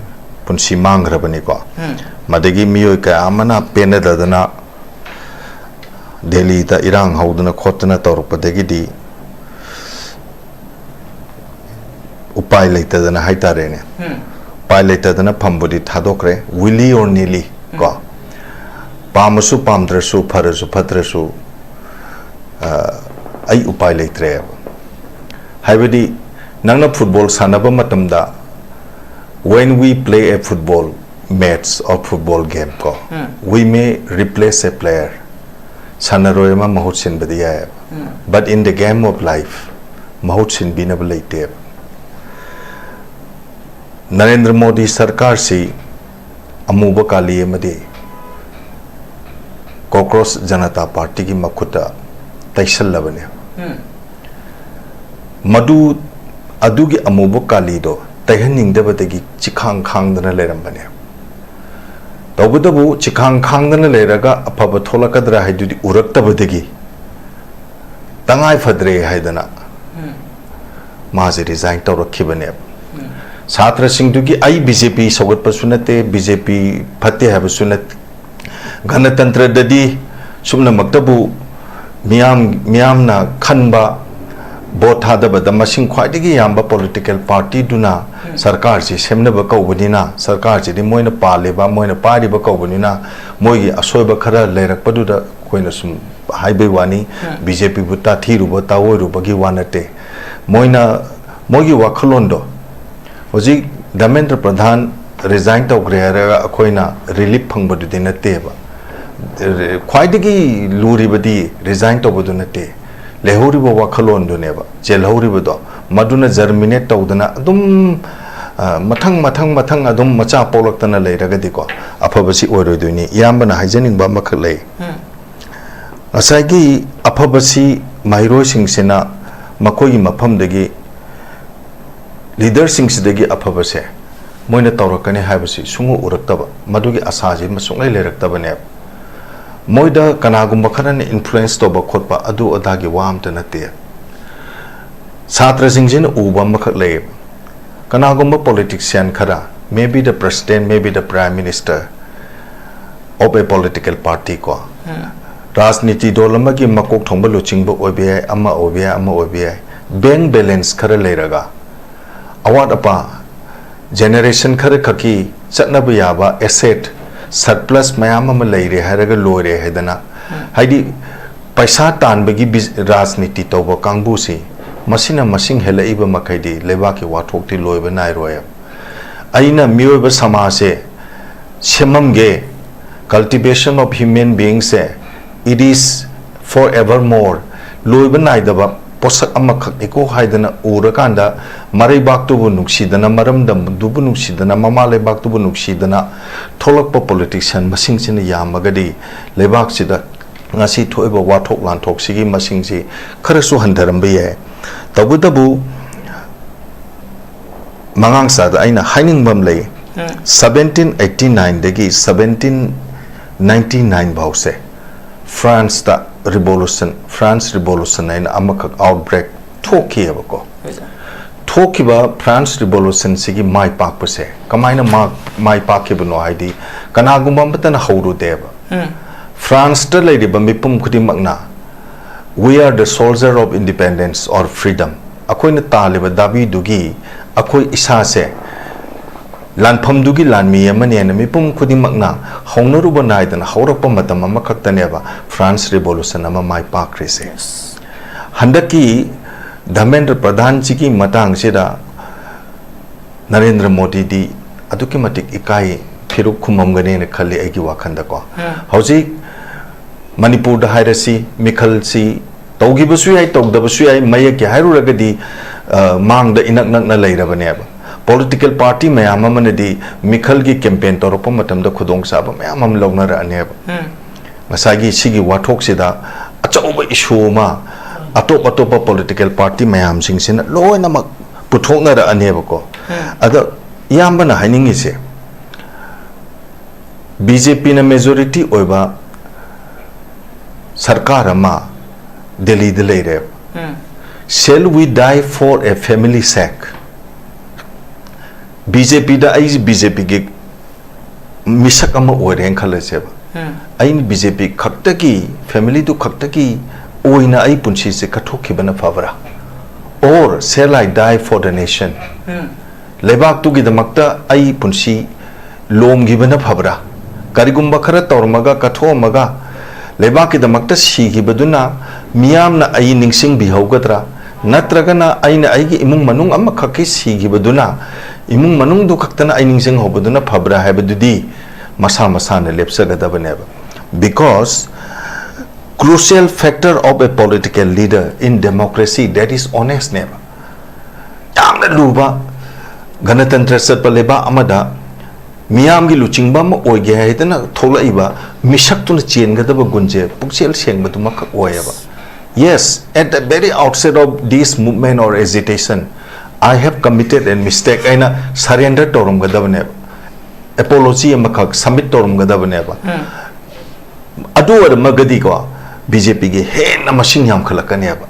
ꯄꯨꯟꯁꯤ ꯃꯥꯡꯈ꯭ꯔꯕꯅꯤꯀꯣ꯫ ꯎꯝ꯫ ꯃꯗꯒꯤ ꯃꯤꯑꯣꯏ ꯀꯌꯥ ꯑꯃꯅ ꯄꯦꯟꯅꯗꯗꯅ ꯗꯦꯜꯂꯤꯗ ꯏꯔꯥꯡ ꯍꯧꯗꯅ ꯈꯣꯠꯇꯅ ꯇꯧꯔꯛꯄꯗꯒꯤꯗꯤ ꯎꯄꯥꯏ ꯂꯩꯇꯗꯅ ꯍꯥꯏꯇꯥꯔꯦꯅꯦ꯫ ꯎꯝ꯫ ꯎꯄꯥꯏ ꯂꯩꯇꯗꯅ ꯐꯝꯕꯨꯗꯤ ꯊꯥꯗꯣꯛꯈ꯭ꯔꯦ, willy or nilly ꯀꯣ꯫ ꯎꯝ꯫ ꯄꯥꯝꯃꯁꯨ ꯄꯥꯝꯗ꯭ꯔꯁꯨ, ꯐꯔꯁꯨ ꯐꯠꯇ꯭ꯔꯁꯨ, ꯑ, ꯑꯩ ꯎꯄꯥꯏ ꯂꯩꯇ꯭ꯔꯦꯕ꯫ ꯍꯥꯏꯕꯗꯤ, ꯅꯪꯅ ꯐꯨꯠꯕꯣꯜ ꯁꯥꯟꯅꯕ ꯃꯇꯝꯗ, when we play a football match or football game ꯀꯣ, ꯎꯝ꯫ We may replace a player, ꯁꯥꯟꯅꯔꯣꯏ ꯑꯃ ꯃꯍꯨꯠ ꯁꯤꯟꯕꯗꯤ ꯌꯥꯏꯑꯕ꯫ ꯎꯝ꯫ But in the game of life, ꯃꯍꯨꯠ ꯁꯤꯟꯕꯤꯅꯕ ꯂꯩꯇꯦꯕ꯫ ꯅꯔꯦꯟꯗ꯭ꯔ ꯃꯣꯗꯤ ꯁꯔꯀꯥꯔꯁꯤ ꯑꯃꯨꯕ ꯀꯥꯂꯤ ꯑꯃꯗꯤ ꯀꯣꯀ꯭ꯔꯣꯁ ꯖꯅꯇꯥ ꯄꯥꯔꯇꯤꯒꯤ ꯃꯈꯨꯠꯇ ꯇꯩꯁꯜꯂꯕꯅꯦ꯫ ꯎꯝ꯫ ꯃꯗꯨ, ꯑꯗꯨꯒꯤ ꯑꯃꯨꯕ ꯀꯥꯂꯤꯗꯣ ꯇꯩꯍꯟꯅꯤꯡꯗꯕꯗꯒꯤ ꯆꯤꯈꯥꯡ ꯈꯥꯡꯗꯅ ꯂꯩꯔꯝꯕꯅꯦ꯫ ꯇꯧꯕꯇꯕꯨ ꯆꯤꯈꯥꯡ ꯈꯥꯡꯗꯅ ꯂꯩꯔꯒ ꯑꯐꯕ ꯊꯣꯛꯂꯛꯀꯗ꯭ꯔꯥ ꯍꯥꯏꯗꯨꯗꯤ ꯎꯔꯛꯇꯕꯗꯒꯤ ꯇꯉꯥꯏ ꯐꯗ꯭ꯔꯦ ꯍꯥꯏꯗꯅ ꯎꯝ꯫ ꯃꯥꯁꯦ ꯔꯤꯖꯥꯏꯟ ꯇꯧꯔꯛꯈꯤꯕꯅꯦꯕ꯫ ꯎꯝ꯫ ꯁꯥꯇ꯭ꯔꯁꯤꯡꯗꯨꯒꯤ, ꯑꯩ ꯕꯤ ꯖꯦ ꯄꯤ ꯁꯧꯒꯠꯄꯁꯨ ꯅꯠꯇꯦ, ꯕꯤ ꯖꯦ ꯄꯤ ꯐꯠꯇꯦ ꯍꯥꯏꯕꯁꯨ ꯅꯠꯇꯦ꯫ ꯒꯅꯇꯟꯇ꯭ꯔꯗꯗꯤ ꯁꯨꯞꯅꯃꯛꯇꯕꯨ ꯃꯤꯌꯥꯝ, ꯃꯤꯌꯥꯝꯅ ꯈꯟꯕ, ꯚꯣꯠ ꯊꯥꯗꯕꯗ ꯃꯁꯤꯡ ꯈ꯭ꯋꯥꯏꯗꯒꯤ ꯌꯥꯝꯕ ꯄꯣꯂꯤꯇꯤꯀꯦꯜ ꯄꯥꯔꯇꯤꯗꯨꯅ ꯁꯔꯀꯥꯔꯁꯤ ꯁꯦꯝꯅꯕ ꯀꯧꯕꯅꯤꯅ, ꯁꯔꯀꯥꯔꯁꯤꯗꯤ ꯃꯣꯏꯅ ꯄꯥꯜꯂꯤꯕ, ꯃꯣꯏꯅ ꯄꯥꯏꯔꯤꯕ ꯀꯧꯕꯅꯤꯅ, ꯃꯣꯏꯒꯤ ꯑꯁꯣꯏꯕ ꯈꯔ ꯂꯩꯔꯛꯄꯗꯨꯗ ꯑꯩꯈꯣꯏꯅ ꯁꯨꯝ ꯍꯥꯏꯕꯩ ꯋꯥꯅꯤ꯫ ꯕꯤ ꯖꯦ ꯄꯤꯕꯨ ꯇꯥꯊꯤꯔꯨꯕ, ꯇꯥꯑꯣꯏꯔꯨꯕꯒꯤ ꯋꯥ ꯅꯠꯇꯦ꯫ ꯃꯣꯏꯅ, ꯃꯣꯏꯒꯤ ꯋꯥꯈꯜꯂꯣꯟꯗꯣ, ꯍꯧꯖꯤꯛ ꯙꯔꯃꯦꯟꯗ꯭ꯔ ꯄ꯭ꯔꯙꯥꯟ ꯔꯤꯖꯥꯏꯟ ꯇꯧꯈ꯭ꯔꯦ ꯍꯥꯏꯔꯒ ꯑꯩꯈꯣꯏꯅ ꯔꯤꯂꯤꯐ ꯐꯪꯕꯗꯨꯗꯤ ꯅꯠꯇꯦꯕ꯫ ꯈ꯭ꯋꯥꯏꯗꯒꯤ ꯂꯨꯔꯤꯕꯗꯤ ꯔꯤꯖꯥꯏꯟ ꯇꯧꯕꯗꯨ ꯅꯠꯇꯦ, ꯂꯩꯍꯧꯔꯤꯕ ꯋꯥꯈꯜꯂꯣꯟꯗꯨꯅꯦꯕ, ꯆꯦꯜꯍꯧꯔꯤꯕꯗꯣ, ꯃꯗꯨꯅ ꯖꯔꯃꯤꯅꯦꯠ ꯇꯧꯗꯅ ꯑꯗꯨꯝ, ꯑ, ꯃꯊꯪ, ꯃꯊꯪ, ꯃꯊꯪ ꯑꯗꯨꯝ ꯃꯆꯥ ꯄꯣꯛꯂꯛꯇꯅ ꯂꯩꯔꯒꯗꯤꯀꯣ, ꯑꯐꯕꯁꯤ ꯑꯣꯏꯔꯣꯏꯗꯣꯏꯅꯤ꯫ ꯏꯌꯥꯝꯕꯅ ꯍꯥꯏꯖꯅꯤꯡꯕ ꯑꯃꯈꯛ ꯂꯩ꯫ ꯉꯁꯥꯏꯒꯤ ꯑꯐꯕꯁꯤ ꯃꯍꯩꯔꯣꯏꯁꯤꯡꯁꯤꯅ ꯃꯈꯣꯏꯒꯤ ꯃꯐꯝꯗꯒꯤ, ꯂꯤꯗꯔꯁꯤꯡꯁꯤꯗꯒꯤ ꯑꯐꯕꯁꯦ ꯃꯣꯏꯅ ꯇꯧꯔꯛꯀꯅꯤ ꯍꯥꯏꯕꯁꯤ ꯁꯨꯡꯎ ꯎꯔꯛꯇꯕ, ꯃꯗꯨꯒꯤ ꯑꯁꯥꯁꯤ ꯑꯃ ꯁꯨꯡꯂꯩ ꯂꯩꯔꯛꯇꯕꯅꯦꯕ꯫ ꯃꯣꯏꯗ ꯀꯅꯥꯒꯨꯝꯕ ꯈꯔꯅ ꯏꯟꯐ꯭ꯂꯨꯌꯦꯟꯁ ꯇꯧꯕ ꯈꯣꯠꯄ ꯑꯗꯨ ꯑꯗꯥꯒꯤ ꯋꯥ ꯑꯝꯇ ꯅꯠꯇꯦ꯫ ꯁꯥꯇ꯭ꯔꯁꯤꯡꯁꯤꯅ ꯎꯕ ꯑꯃꯈꯛ ꯂꯩꯌꯦꯕ꯫ ꯀꯅꯥꯒꯨꯝꯕ ꯄꯣꯂꯤꯇꯤꯛꯁꯤꯌꯥꯟ ꯈꯔ, maybe the president, maybe the prime minister of a political party ꯀꯣ, ꯔꯥꯖꯅꯤꯇꯤ ꯗꯣꯜ ꯑꯃꯒꯤ ꯃꯀꯣꯛ ꯊꯣꯡꯕ ꯂꯨꯆꯤꯡꯕ ꯑꯣꯏꯕ ꯌꯥꯏ, ꯑꯃ ꯑꯣꯏꯕ ꯌꯥꯏ, ꯑꯃ ꯑꯣꯏꯕ ꯌꯥꯏ, ꯕꯦꯡ ꯕꯦꯂꯦꯟꯁ ꯈꯔ ꯂꯩꯔꯒ, ꯑꯋꯥꯠ ꯑꯄꯥ ꯖꯦꯅꯦꯔꯦꯁꯟ ꯈꯔ ꯈꯛꯀꯤ ꯆꯠꯅꯕ ꯌꯥꯕ ꯑꯦꯁꯦꯠ ꯁꯔꯄ꯭ꯂꯁ ꯃꯌꯥꯝ ꯑꯃ ꯂꯩꯔꯦ ꯍꯥꯏꯔꯒ ꯂꯣꯏꯔꯦ ꯍꯥꯏꯗꯅ, ꯍꯥꯏꯗꯤ ꯄꯩꯁꯥ ꯇꯥꯟꯕꯒꯤ ꯕꯤꯖ-, ꯔꯥꯖꯅꯤꯇꯤ ꯇꯧꯕ ꯀꯥꯡꯕꯨꯁꯤ, ꯃꯁꯤꯅ ꯃꯁꯤꯡ ꯍꯦꯜꯂꯛꯏꯕ ꯃꯈꯩꯗꯤ ꯂꯩꯕꯥꯛꯀꯤ ꯋꯥꯊꯣꯛꯇꯤ ꯂꯣꯏꯕ ꯅꯥꯏꯔꯣꯏ꯫ ꯑꯩꯅ ꯃꯤꯑꯣꯏꯕ ꯁꯃꯥꯖꯁꯦ ꯁꯦꯝꯃꯝꯒꯦ, cultivation of human being say, it is forever more, ꯂꯣꯏꯕ ꯅꯥꯏꯗꯕ ꯄꯣꯠꯁꯛ ꯑꯃꯈꯛꯅꯤꯀꯣ ꯍꯥꯏꯗꯅ ꯎꯔꯀꯥꯟꯗ, ꯃꯔꯩꯕꯥꯛꯇꯨꯕꯨ ꯅꯨꯡꯁꯤꯗꯅ, ꯃꯔꯝꯗꯝꯗꯨꯕꯨ ꯅꯨꯡꯁꯤꯗꯅ, ꯃꯃꯥ ꯂꯩꯕꯥꯛꯇꯨꯕꯨ ꯅꯨꯡꯁꯤꯗꯅ ꯊꯣꯛꯂꯛꯄ ꯄꯣꯂꯤꯇꯤꯛꯁꯤꯌꯥꯟ ꯃꯁꯤꯡꯁꯤꯅ ꯌꯥꯝꯃꯒꯗꯤ, ꯂꯩꯕꯥꯛꯁꯤꯗ ꯉꯁꯤ ꯊꯣꯛꯏꯕ ꯋꯥꯊꯣꯛ ꯂꯥꯟꯊꯣꯛꯁꯤꯒꯤ ꯃꯁꯤꯡꯁꯤ ꯈꯔꯁꯨ ꯍꯟꯊꯔꯝꯕ ꯌꯥꯏ꯫ ꯇꯧꯕꯇꯕꯨ, ꯃꯉꯥꯡꯆꯥꯗ ꯑꯩꯅ ꯍꯥꯏꯅꯤꯡꯕ ꯑꯃ ꯂꯩ꯫ ꯎꯝ꯫ ꯁꯕꯦꯟꯇꯤꯟ ꯑꯩꯠꯇꯤ ꯅꯥꯏꯟꯗꯒꯤ ꯁꯕꯦꯟꯇꯤꯟ ꯅꯥꯏꯟꯇꯤ ꯅꯥꯏꯟ ꯐꯥꯎꯁꯦ ꯐ꯭ꯔꯥꯟꯁꯇ ꯔꯤꯚꯣꯂꯨꯁꯟ, ꯐ꯭ꯔꯥꯟꯁ ꯔꯤꯚꯣꯂꯨꯁꯟ ꯍꯥꯏꯅ ꯑꯃꯈꯛ ꯑꯥꯎꯠꯕ꯭ꯔꯦꯛ ꯊꯣꯛꯈꯤꯑꯕꯀꯣ꯫ ꯍꯣꯏ, ꯁꯥꯔ꯫ ꯊꯣꯛꯈꯤꯕ ꯐ꯭ꯔꯥꯟꯁ ꯔꯤꯚꯣꯂꯨꯁꯟꯁꯤꯒꯤ ꯃꯥꯏ ꯄꯥꯛꯄꯁꯦ ꯀꯃꯥꯏꯅ ꯃꯥ-, ꯃꯥꯏ ꯄꯥꯛꯈꯤꯕꯅꯣ ꯍꯥꯏꯗꯤ, ꯀꯅꯥꯒꯨꯝꯕ ꯑꯃꯠꯇꯅ ꯍꯧꯔꯨꯗꯦꯕ꯫ ꯎꯝ꯫ ꯐ꯭ꯔꯥꯟꯁꯇ ꯂꯩꯔꯤꯕ ꯃꯤꯄꯨꯝ ꯈꯨꯗꯤꯡꯃꯛꯅ We are the soldier of independence or freedom. ꯑꯩꯈꯣꯏꯅ ꯇꯥꯜꯂꯤꯕ ꯗꯥꯕꯤꯗꯨꯒꯤ ꯑꯩꯈꯣꯏ ꯏꯁꯥꯁꯦ ꯂꯥꯟꯐꯝꯗꯨꯒꯤ ꯂꯥꯟꯃꯤ ꯑꯃꯅꯦꯅ ꯃꯤꯄꯨꯝ ꯈꯨꯗꯤꯡꯃꯛꯅ ꯍꯧꯅꯔꯨꯕ ꯅꯥꯏꯗꯅ ꯍꯧꯔꯛꯄ ꯃꯇꯝ ꯑꯃꯈꯛꯇꯅꯦꯕ ꯐ꯭ꯔꯥꯟꯁ ꯔꯤꯚꯣꯂꯨꯁꯟ ꯑꯃ ꯃꯥꯏ ꯄꯥꯛꯈ꯭ꯔꯤꯁꯦ꯫ ꯍꯟꯗꯛꯀꯤ ꯙꯔꯃꯦꯟꯗ꯭ꯔ ꯄ꯭ꯔꯙꯥꯟꯁꯤꯒꯤ ꯃꯇꯥꯡꯁꯤꯗ ꯅꯔꯦꯟꯗ꯭ꯔ ꯃꯣꯗꯤꯗꯤ ꯑꯗꯨꯛꯀꯤ ꯃꯇꯤꯛ ꯏꯀꯥꯏ ꯐꯤꯔꯨꯛ ꯈꯨꯝꯃꯝꯒꯅꯦꯅ ꯈꯜꯂꯤ ꯑꯩꯒꯤ ꯋꯥꯈꯜꯗꯀꯣ꯫ ꯎꯝ꯫ ꯍꯧꯖꯤꯛ ꯃꯅꯤꯄꯨꯔꯗ ꯍꯥꯏꯔꯁꯤ, ꯃꯤꯈꯜꯁꯤ ꯇꯧꯈꯤꯕꯁꯨ ꯌꯥꯏ, ꯇꯧꯗꯕꯁꯨ ꯌꯥꯏ, ꯃꯌꯦꯛꯀꯤ ꯍꯥꯏꯔꯨꯔꯒꯗꯤ, ꯑ, ꯃꯥꯡꯗ ꯏꯅꯛ ꯅꯛꯅ ꯂꯩꯔꯕꯅꯦꯕ꯫ ꯄꯣꯂꯤꯇꯤꯀꯦꯜ ꯄꯥꯔꯇꯤ ꯃꯌꯥꯝ ꯑꯃꯅꯗꯤ ꯃꯤꯈꯜꯒꯤ ꯀꯦꯝꯄꯦꯟ ꯇꯧꯔꯛꯄ ꯃꯇꯝꯗ ꯈꯨꯗꯣꯡꯆꯥꯕ ꯃꯌꯥꯝ ꯑꯃ ꯂꯧꯅꯔꯛꯑꯅꯦꯕ꯫ ꯎꯝ꯫ ꯉꯁꯥꯏꯒꯤ ꯁꯤꯒꯤ ꯋꯥꯊꯣꯛꯁꯤꯗ ꯑꯆꯧꯕ ꯏꯁꯨ ꯑꯃ ꯑꯇꯣꯞ ꯑꯇꯣꯞꯄ ꯄꯣꯂꯤꯇꯤꯀꯦꯜ ꯄꯥꯔꯇꯤ ꯃꯌꯥꯝꯁꯤꯡꯁꯤꯅ ꯂꯣꯏꯅꯃꯛ ꯄꯨꯊꯣꯛꯅꯔꯛꯑꯅꯦꯕꯀꯣ꯫ ꯎꯝ꯫ ꯑꯗ ꯏꯌꯥꯝꯕꯅ ꯍꯥꯏꯅꯤꯡꯉꯤꯁꯦ, ꯕꯤ ꯖꯦ ꯄꯤꯅ ꯃꯦꯖꯣꯔꯤꯇꯤ ꯑꯣꯏꯕ ꯁꯔꯀꯥꯔ ꯑꯃ ꯗꯦꯜꯂꯤꯗ ꯂꯩꯔꯦꯕ꯫ ꯎꯝ꯫ Shall we die for a family sake? B J ꯄꯤꯗ ꯑꯩꯁꯤ ꯕꯤ ꯖꯦ ꯄꯤꯒꯤ ꯃꯤꯁꯛ ꯑꯃ ꯑꯣꯏꯔꯦꯅ ꯈꯜꯂꯁꯦꯕ꯫ ꯎꯝ꯫ ꯑꯩꯅ ꯕꯤ ꯖꯦ ꯄꯤ ꯈꯛꯇꯒꯤ, ꯐꯦꯃꯤꯂꯤꯗꯨ ꯈꯛꯇꯒꯤ ꯑꯣꯏꯅ ꯑꯩ ꯄꯨꯟꯁꯤꯁꯦ ꯀꯠꯊꯣꯛꯈꯤꯕꯅ ꯐꯕ꯭ꯔꯥ? Or shall I die for the nation? ꯎꯝ꯫ ꯂꯩꯕꯥꯛꯇꯨꯒꯤꯗꯃꯛꯇ ꯑꯩ ꯄꯨꯟꯁꯤ ꯂꯣꯝꯈꯤꯕꯅ ꯐꯕ꯭ꯔꯥ? ꯀꯔꯤꯒꯨꯝꯕ ꯈꯔ ꯇꯧꯔꯝꯃꯒ, ꯀꯠꯊꯣꯛꯑꯝꯃꯒ, ꯂꯩꯕꯥꯛꯀꯤꯗꯃꯛꯇ ꯁꯤꯈꯤꯕꯗꯨꯅ ꯃꯤꯌꯥꯝꯅ ꯑꯩ ꯅꯤꯡꯁꯤꯡꯕꯤꯍꯧꯒꯗ꯭ꯔꯥ? ꯅꯠꯇ꯭ꯔꯒꯅ ꯑꯩꯅ ꯑꯩꯒꯤ ꯏꯃꯨꯡ ꯃꯅꯨꯡ ꯑꯃꯈꯛꯀꯤ ꯁꯤꯈꯤꯕꯗꯨꯅ ꯏꯃꯨꯡ ꯃꯅꯨꯡꯗꯨ ꯈꯛꯇꯅ ꯑꯩ ꯅꯤꯡꯁꯤꯡꯍꯧꯕꯗꯨꯅ ꯐꯕ꯭ꯔꯥ ꯍꯥꯏꯕꯗꯨꯗꯤ ꯃꯁꯥ ꯃꯁꯥꯅ ꯂꯦꯞꯆꯒꯗꯕꯅꯦꯕ꯫ Because crucial factor of a political leader in democracy, that is honest ꯅꯦꯕ꯫ ꯌꯥꯝꯅ ꯂꯨꯕ ꯒꯅꯇꯟꯇ꯭ꯔ ꯆꯠꯄ ꯂꯩꯕꯥꯛ ꯑꯃꯗ ꯃꯤꯌꯥꯝꯒꯤ ꯂꯨꯆꯤꯡꯕ ꯑꯃ ꯑꯣꯏꯒꯦ ꯍꯥꯏꯗꯅ ꯊꯣꯛꯂꯛꯏꯕ ꯃꯤꯁꯛꯇꯨꯅ ꯆꯦꯟꯒꯗꯕ ꯒꯨꯟꯁꯦ ꯄꯨꯛꯆꯦꯜ ꯁꯦꯡꯕꯗꯨꯃꯛꯈꯛ ꯑꯣꯏꯌꯦꯕ꯫ Yes, at the very outset of this movement or agitation, I have committed a mistake ꯍꯥꯏꯅ ꯁꯔꯦꯟꯗꯔ ꯇꯧꯔꯝꯒꯗꯕꯅꯦꯕ, ꯑꯦꯄꯣꯂꯣꯖꯤ ꯑꯃꯈꯛ ꯁꯕꯃꯤꯠ ꯇꯧꯔꯝꯒꯗꯕꯅꯦꯕ꯫ ꯎꯝ꯫ ꯑꯗꯨ ꯑꯣꯏꯔꯝꯃꯒꯗꯤꯀꯣ, ꯕꯤ ꯖꯦ ꯄꯤꯒꯤ ꯍꯦꯟꯅ ꯃꯁꯤꯡ ꯌꯥꯝꯈꯠꯂꯛꯀꯅꯦꯕ꯫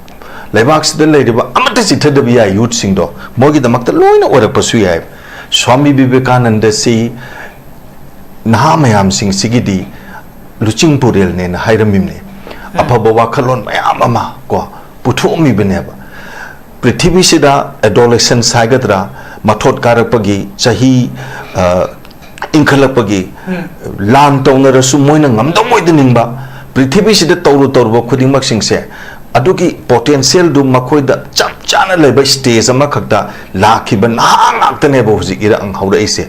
ꯂꯩꯕꯥꯛꯁꯤꯗ ꯂꯩꯔꯤꯕ ꯑꯃꯠꯇ ꯆꯤꯠꯊꯗꯕ ꯌꯥꯏ ꯌꯨꯠꯁꯤꯡꯗꯣ, ꯃꯣꯏꯒꯤꯗꯃꯛꯇ ꯂꯣꯏꯅ ꯑꯣꯏꯔꯛꯄꯁꯨ ꯌꯥꯏ꯫ ꯁ꯭ꯋꯥꯃꯤ ꯕꯤꯕꯦꯀꯥꯅꯟꯗꯁꯤ ꯅꯍꯥ ꯃꯌꯥꯝꯁꯤꯡꯁꯤꯒꯤꯗꯤ ꯂꯨꯆꯤꯡ ꯄꯨꯔꯦꯜꯅꯦꯅ ꯍꯥꯏꯔꯝꯃꯤꯕꯅꯤ꯫ ꯑꯐꯕ ꯋꯥꯈꯜꯂꯣꯟ ꯃꯌꯥꯝ ꯑꯃ ꯀꯣ ꯄꯨꯊꯣꯛꯑꯝꯃꯤꯕꯅꯦꯕ꯫ ꯄ꯭ꯔꯤꯊꯤꯕꯤꯁꯤꯗ adolescence ꯍꯥꯏꯒꯗ꯭ꯔꯥ, ꯃꯊꯣꯠ ꯀꯥꯔꯛꯄꯒꯤ ꯆꯍꯤ, ꯑ, ꯏꯟꯈꯠꯂꯛꯄꯒꯤ, ꯂꯥꯟ ꯇꯧꯅꯔꯁꯨ ꯃꯣꯏꯅ ꯉꯝꯗꯧ ꯑꯣꯏꯗ ꯅꯤꯡꯕ, ꯄ꯭ꯔꯤꯊꯤꯕꯤꯁꯤꯗ ꯇꯧꯔꯨ ꯇꯧꯔꯨꯕ ꯈꯨꯗꯤꯡꯃꯛꯁꯤꯡꯁꯦ ꯑꯗꯨꯒꯤ potentialꯗꯨ ꯃꯈꯣꯏꯗ ꯆꯞ ꯆꯥꯅ ꯂꯩꯕ stage ꯑꯃꯈꯛꯇ ꯂꯥꯛꯈꯤꯕ ꯅꯍꯥ ꯉꯥꯛꯇꯅꯦꯕ ꯍꯧꯖꯤꯛ ꯏꯔꯥꯡ ꯍꯧꯔꯛꯏꯁꯦ꯫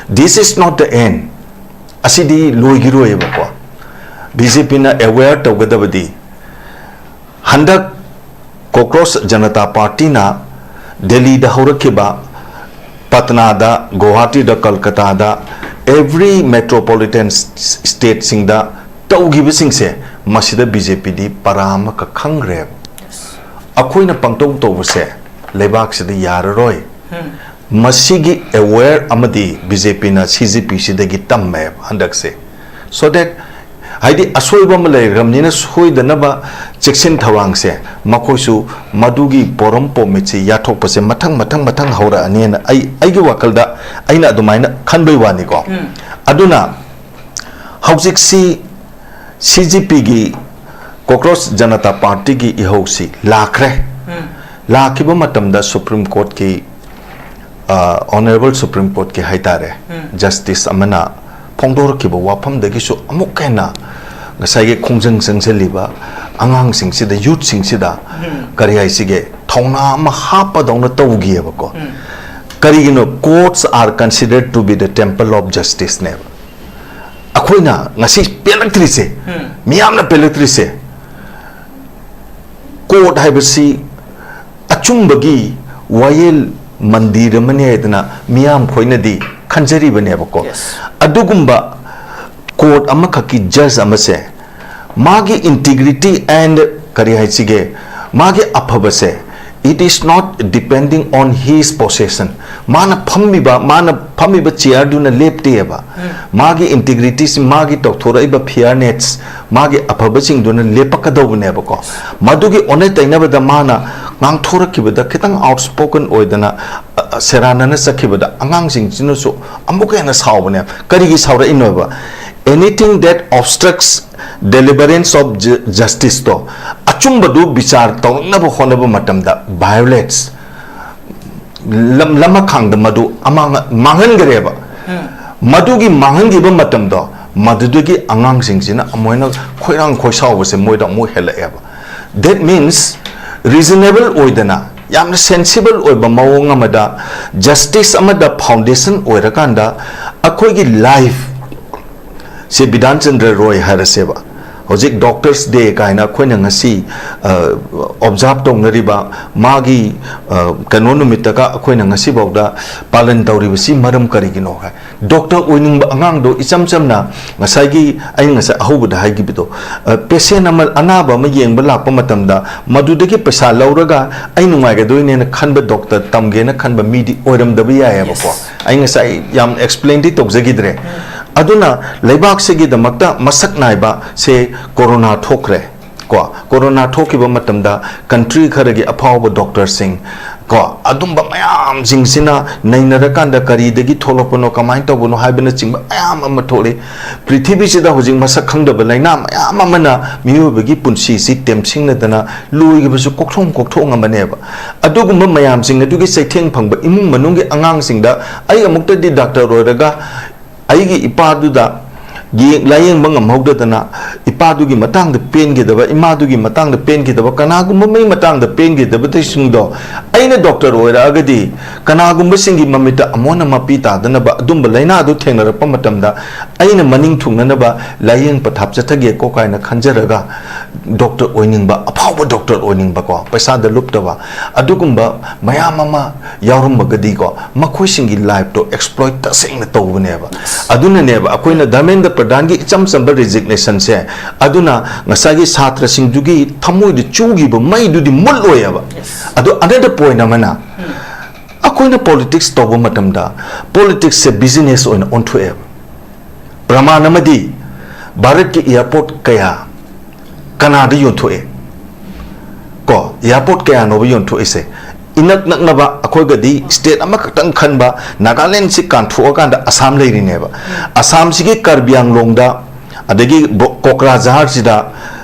This is not the end. ꯑꯁꯤꯗꯤ ꯂꯣꯏꯈꯤꯔꯣꯏꯕꯀꯣ꯫ BJPꯅ aware ꯇꯧꯒꯗꯕꯗꯤ, ꯍꯟꯗꯛ Cockroach Janata Partyꯅ ꯗꯦꯜꯂꯤꯗ ꯍꯧꯔꯛꯈꯤꯕ, ꯄꯠꯅꯥꯗ, ꯒꯨꯋꯥꯍꯥꯇꯤꯗ, ꯀꯜꯀꯇꯥꯗ, every metropolitan stateꯁꯤꯡꯗ ꯇꯧꯈꯤꯕꯁꯤꯡꯁꯦ, ꯃꯁꯤꯗ BJPꯗꯤ ꯄꯔꯥ ꯑꯃꯈꯛ ꯈꯪꯈ꯭ꯔꯦꯕ꯫ ꯑꯩꯈꯣꯏꯅ ꯄꯪꯇꯧ ꯇꯧꯕꯁꯦ ꯂꯩꯕꯥꯛꯁꯤꯗ ꯌꯥꯔꯔꯣꯏ꯫ ꯃꯁꯤꯒꯤ aware ꯑꯃꯗꯤ BJPꯅ CJPꯁꯤꯗꯒꯤ ꯇꯝꯃꯦꯕ ꯍꯟꯗꯛꯁꯦ꯫ So that, ꯍꯥꯏꯗꯤ, ꯑꯁꯣꯏꯕ ꯑꯃ ꯂꯩꯔꯕꯅꯤꯅ ꯁꯣꯏꯗꯅꯕ ꯆꯦꯛꯁꯤꯟ ꯊꯧꯔꯥꯡꯁꯦ, ꯃꯈꯣꯏꯁꯨ ꯃꯗꯨꯒꯤ ꯄꯣꯔꯝ ꯄꯣꯃꯤꯠꯁꯦ ꯌꯥꯊꯣꯛꯄꯁꯦ ꯃꯊꯪ, ꯃꯊꯪ, ꯃꯊꯪ ꯍꯧꯔꯛꯑꯅꯤꯅ ꯑꯩ, ꯑꯩꯒꯤ ꯋꯥꯈꯜꯗ ꯑꯩꯅ ꯑꯗꯨꯃꯥꯏꯅ ꯈꯟꯕꯩ ꯋꯥꯅꯤꯀꯣ꯫ ꯑꯗꯨꯅ ꯍꯧꯖꯤꯛꯁꯤ CJPꯒꯤ, Cockroach Janata Partyꯒꯤ ꯏꯍꯧꯁꯤ ꯂꯥꯛꯈ꯭ꯔꯦ꯫ ꯂꯥꯛꯈꯤꯕ ꯃꯇꯝꯗ Supreme Courtꯀꯤ, ꯑ, Honourable Supreme Courtꯀꯤ ꯍꯥꯏꯇꯥꯔꯦ, Justice ꯑꯃꯅ ꯐꯣꯡꯗꯣꯔꯛꯈꯤꯕ ꯋꯥꯐꯝꯗꯒꯤꯁꯨ ꯑꯃꯨꯛ ꯍꯦꯟꯅ ꯉꯁꯥꯏꯒꯤ ꯈꯣꯡꯖꯪ ꯆꯪꯁꯤꯜꯂꯤꯕ ꯑꯉꯥꯡꯁꯤꯡꯁꯤꯗ, youthꯁꯤꯡꯁꯤꯗ ꯀꯔꯤ ꯍꯥꯏꯁꯤꯒꯦ, ꯊꯧꯅꯥ ꯑꯃ ꯍꯥꯞꯄꯗꯧꯅ ꯇꯧꯈꯤꯑꯕꯀꯣ꯫ ꯀꯔꯤꯒꯤꯅꯣ? Courts are considered to be the temple of justiceꯅꯦꯕ꯫ ꯑꯩꯈꯣꯏꯅ ꯉꯁꯤ ꯄꯦꯜꯂꯛꯇ꯭ꯔꯤꯁꯦ, ꯃꯤꯌꯥꯝꯅ ꯄꯦꯜꯂꯛꯇ꯭ꯔꯤꯁꯦ, court ꯍꯥꯏꯕꯁꯤ ꯑꯆꯨꯝꯕꯒꯤ ꯋꯥꯌꯦꯜ ꯃꯟꯗꯤꯔ ꯑꯃꯅꯤ ꯍꯥꯏꯗꯅ ꯃꯤꯌꯥꯝ ꯈꯣꯏꯅꯗꯤ ꯈꯟꯖꯔꯤꯕꯅꯦꯕꯀꯣ꯫ Yes. ꯑꯗꯨꯒꯨꯝꯕ court ꯑꯃꯈꯛꯀꯤ judge ꯑꯃꯁꯦ, ꯃꯥꯒꯤ integrity and, ꯀꯔꯤ ꯍꯥꯏꯁꯤꯒꯦ, ꯃꯥꯒꯤ ꯑꯐꯕꯁꯦ, it is not depending on his position. ꯃꯥꯅ ꯐꯝꯃꯤꯕ, ꯃꯥꯅ ꯐꯝꯃꯤꯕ chairꯗꯨꯅ ꯂꯦꯞꯇꯦꯕ꯫ ꯃꯥꯒꯤ integrityꯁꯤ, ꯃꯥꯒꯤ ꯇꯧꯊꯣꯔꯛꯏꯕ fairness, ꯃꯥꯒꯤ ꯑꯐꯕꯁꯤꯡꯗꯨꯅ ꯂꯦꯞꯄꯛꯀꯗꯧꯕꯅꯦꯕꯀꯣ꯫ ꯃꯗꯨꯒꯤ ꯑꯣꯟꯅ ꯇꯩꯅꯕꯗ ꯃꯥꯅ ꯉꯥꯡꯊꯣꯔꯛꯈꯤꯕꯗ ꯈꯤꯇꯪ outspoken ꯑꯣꯏꯗꯅ, ꯑ, ꯑ, ꯁꯦꯔꯥꯟꯅꯅ ꯆꯠꯈꯤꯕꯗ ꯑꯉꯥꯡꯁꯤꯡꯁꯤꯅꯁꯨ ꯑꯃꯨꯛꯀ ꯍꯦꯟꯅ ꯁꯥꯎꯕꯅꯦ꯫ ꯀꯔꯤꯒꯤ ꯁꯥꯎꯔꯛꯏꯅꯣꯕ? Anything that obstructs deliverance of justice ꯇꯣ, ꯑꯆꯨꯝꯕꯗꯨ ꯕꯤꯆꯥꯔ ꯇꯧꯔꯛꯅꯕ ꯍꯣꯠꯅꯕ ꯃꯇꯝꯗ violates, ꯂꯝ ꯂꯃꯈꯥꯡꯗ ꯃꯗꯨ ꯑꯃꯥꯡ ꯃꯥꯡꯍꯟꯈ꯭ꯔꯦꯕ꯫ ꯃꯗꯨꯒꯤ ꯃꯥꯡꯍꯟꯈꯤꯕ ꯃꯇꯝꯗꯣ, ꯃꯗꯨꯗꯒꯤ ꯑꯉꯥꯡꯁꯤꯡꯁꯤꯅ ꯑꯃꯨꯛ ꯍꯦꯟꯅ ꯈꯣꯏꯔꯥꯡ ꯈꯣꯏꯁꯥꯎꯕꯁꯦ ꯃꯣꯏꯗ ꯑꯃꯨꯛ ꯍꯦꯜꯂꯛꯑꯦꯕ꯫ That means, reasonable ꯑꯣꯏꯗꯅ, ꯌꯥꯝꯅ sensible ꯑꯣꯏꯕ ꯃꯑꯣꯡ ꯑꯃꯗ, justice ꯑꯃꯗ foundation ꯑꯣꯏꯔꯀꯥꯟꯗ, ꯑꯩꯈꯣꯏꯒꯤ life ꯁꯦ, ꯕꯤꯙꯥꯟ ꯆꯟꯗ꯭ꯔ ꯔꯣꯏ ꯍꯥꯏꯔꯁꯦꯕ, ꯍꯧꯖꯤꯛ Doctors Day ꯀꯥꯏꯅ ꯑꯩꯈꯣꯏꯅ ꯉꯁꯤ observe ꯇꯧꯅꯔꯤꯕ ꯃꯥꯒꯤ ꯀꯩꯅꯣ ꯅꯨꯃꯤꯠꯇꯒ ꯑꯩꯈꯣꯏꯅ ꯉꯁꯤꯐꯥꯎꯗ ꯄꯥꯂꯟ ꯇꯧꯔꯤꯕꯁꯤ ꯃꯔꯝ ꯀꯔꯤꯒꯤꯅꯣ ꯍꯥꯏ? ꯗꯣꯛꯇꯔ ꯑꯣꯏꯅꯤꯡꯕ ꯑꯉꯥꯡꯗꯣ, ꯏꯆꯝ ꯆꯝꯅ ꯉꯁꯥꯏꯒꯤ ꯑꯩꯅ ꯉꯁꯥꯏ ꯑꯍꯧꯕꯗ ꯍꯥꯏꯈꯤꯕꯗꯣ, ꯄꯦꯁꯦꯟ ꯑꯃ, ꯑꯅꯥꯕ ꯑꯃ ꯌꯦꯡꯕ ꯂꯥꯛꯄ ꯃꯇꯝꯗ ꯃꯗꯨꯗꯒꯤ ꯄꯩꯁꯥ ꯂꯧꯔꯒ ꯑꯩ ꯅꯨꯡꯉꯥꯏꯒꯗꯣꯏꯅꯦꯅ ꯈꯟꯕ, ꯗꯣꯛꯇꯔ ꯇꯝꯒꯦꯅ ꯈꯟꯕ ꯃꯤꯗꯤ ꯑꯣꯏꯔꯝꯗꯕ ꯌꯥꯏꯑꯕꯀꯣ꯫ ꯑꯩ ꯉꯁꯥꯏ ꯌꯥꯝ explain ꯗꯤ ꯇꯧꯖꯈꯤꯗ꯭ꯔꯦ꯫ ꯑꯗꯨꯅ ꯂꯩꯕꯥꯛꯁꯤꯒꯤꯗꯃꯛꯇ ꯃꯁꯛ ꯅꯥꯏꯕ ꯁꯦ ꯀꯣꯔꯣꯅꯥ ꯊꯣꯛꯈ꯭ꯔꯦ꯫ ꯀꯣ, ꯀꯣꯔꯣꯅꯥ ꯊꯣꯛꯈꯤꯕ ꯃꯇꯝꯗ country ꯈꯔꯒꯤ ꯑꯐꯥꯎꯕ ꯗꯣꯛꯇꯔꯁꯤꯡ, ꯀꯣ, ꯑꯗꯨꯝꯕ ꯃꯌꯥꯝꯁꯤꯡꯁꯤꯅ ꯅꯩꯅꯔꯀꯥꯟꯗ ꯀꯔꯤꯗꯒꯤ ꯊꯣꯛꯂꯛꯄꯅꯣ, ꯀꯃꯥꯏꯅ ꯇꯧꯕꯅꯣ ꯍꯥꯏꯕꯅꯆꯤꯡꯕ ꯃꯌꯥꯝ ꯑꯃ ꯊꯣꯛꯂꯤ꯫ ꯄ꯭ꯔꯤꯊꯤꯕꯤꯁꯤꯗ ꯍꯧꯖꯤꯛ ꯃꯁꯛ ꯈꯪꯗꯕ ꯂꯥꯏꯅꯥ ꯃꯌꯥꯝ ꯑꯃꯅ ꯃꯤꯑꯣꯏꯕꯒꯤ ꯄꯨꯟꯁꯤꯁꯤ ꯇꯦꯝꯁꯤꯡꯅꯗꯅ ꯂꯣꯏꯈꯤꯕꯁꯨ ꯀꯣꯛꯊꯣꯡ ꯀꯣꯛꯊꯣꯡ ꯑꯃꯅꯦꯕ꯫ ꯑꯗꯨꯒꯨꯝꯕ ꯃꯌꯥꯝꯁꯤꯡ ꯑꯗꯨꯒꯤ ꯆꯩꯊꯦꯡ ꯐꯪꯕ ꯏꯃꯨꯡ ꯃꯅꯨꯡꯒꯤ ꯑꯉꯥꯡꯁꯤꯡꯗ ꯑꯩ ꯑꯃꯨꯛꯇꯗꯤ ꯗꯥꯛꯇꯔ ꯑꯣꯏꯔꯒ ꯑꯩꯒꯤ ꯏꯄꯥꯗꯨꯗ ꯌꯦꯡ-, ꯂꯥꯌꯦꯡꯕ ꯉꯝꯍꯧꯗꯗꯅ, ꯏꯄꯥꯗꯨꯒꯤ ꯃꯇꯥꯡꯗ ꯄꯦꯟꯈꯤꯗꯕ, ꯏꯃꯥꯗꯨꯒꯤ ꯃꯇꯥꯡꯗ ꯄꯦꯟꯈꯤꯗꯕ, ꯀꯅꯥꯒꯨꯝꯕ ꯃꯩ ꯃꯇꯥꯡꯗ ꯄꯦꯟꯈꯤꯗꯕꯁꯤꯡꯗꯣ ꯑꯩꯅ ꯗꯣꯛꯇꯔ ꯑꯣꯏꯔꯛꯑꯒꯗꯤ ꯀꯅꯥꯒꯨꯝꯕꯁꯤꯡꯒꯤ ꯃꯃꯤꯠꯇ ꯑꯃꯣꯠꯅ ꯃꯄꯤ ꯇꯥꯗꯅꯕ ꯑꯗꯨꯝꯕ ꯂꯥꯏꯅꯥꯗꯨ ꯊꯦꯡꯅꯔꯛꯄ ꯃꯇꯝꯗ ꯑꯩꯅ ꯃꯅꯤꯡ ꯊꯨꯡꯅꯅꯕ ꯂꯥꯏꯌꯦꯡ ꯄꯊꯥꯞ ꯆꯠꯊꯒꯦꯀꯣ ꯀꯥꯏꯅ ꯈꯟꯖꯔꯒ ꯗꯣꯛꯇꯔ ꯑꯣꯏꯅꯤꯡꯕ, ꯑꯐꯥꯎꯕ ꯗꯣꯛꯇꯔ ꯑꯣꯏꯅꯤꯡꯕꯀꯣ, ꯄꯩꯁꯥꯗ ꯂꯨꯞꯇꯕ, ꯑꯗꯨꯒꯨꯝꯕ ꯃꯌꯥꯝ ꯑꯃ ꯌꯥꯎꯔꯝꯃꯒꯗꯤꯀꯣ, ꯃꯈꯣꯏꯁꯤꯡꯒꯤ life ꯇꯣ exploit ꯇꯁꯦꯡꯅ ꯇꯧꯕꯅꯦꯕ꯫ ꯑꯗꯨꯅꯅꯦꯕ ꯑꯩꯈꯣꯏꯅ ꯙꯔꯃꯦꯟꯗ꯭ꯔ ꯄ꯭ꯔꯙꯥꯟꯒꯤ ꯏꯆꯝ ꯆꯝꯕ resignation ꯁꯦ, ꯑꯗꯨꯅ ꯉꯁꯥꯏꯒꯤ ꯁꯥꯇ꯭ꯔꯁꯤꯡꯗꯨꯒꯤ ꯊꯃꯣꯏꯗ ꯆꯨꯈꯤꯕ ꯃꯩꯗꯨꯗꯤ ꯃꯨꯠꯂꯣꯏꯑꯕ꯫ ꯑꯗꯣ another point ꯑꯃꯅ, ꯑꯩꯈꯣꯏꯅ politics ꯇꯧꯕ ꯃꯇꯝꯗ politics ꯁꯦ business ꯑꯣꯏꯅ ꯑꯣꯟꯊꯣꯛꯑꯦꯕ꯫ ꯄ꯭ꯔꯃꯥꯟ ꯑꯃꯗꯤ, ꯚꯥꯔꯠꯀꯤ airport ꯀꯌꯥ ꯀꯅꯥꯗ ꯌꯣꯟꯊꯣꯛꯑꯦ? ꯀꯣ, airport ꯀꯌꯥꯅꯣꯕ ꯌꯣꯟꯊꯣꯛꯏꯁꯦ? ꯏꯅꯛ ꯅꯛꯅꯕ ꯑꯩꯈꯣꯏꯒꯗꯤ state ꯑꯃꯈꯛꯇꯪ ꯈꯟꯕ ꯅꯥꯒꯥꯂꯦꯟꯁꯤ ꯀꯥꯟꯊꯣꯛꯑꯀꯥꯟꯗ ꯑꯁꯥꯝ ꯂꯩꯔꯤꯅꯦꯕ꯫ ꯑꯁꯥꯝꯁꯤꯒꯤ ꯀꯥꯔꯕꯤ ꯑꯪꯂꯣꯡꯗ, ꯑꯗꯒꯤ ꯕꯣ-, ꯀꯣꯀ꯭ꯔꯥꯖꯍꯥꯔꯁꯤꯗ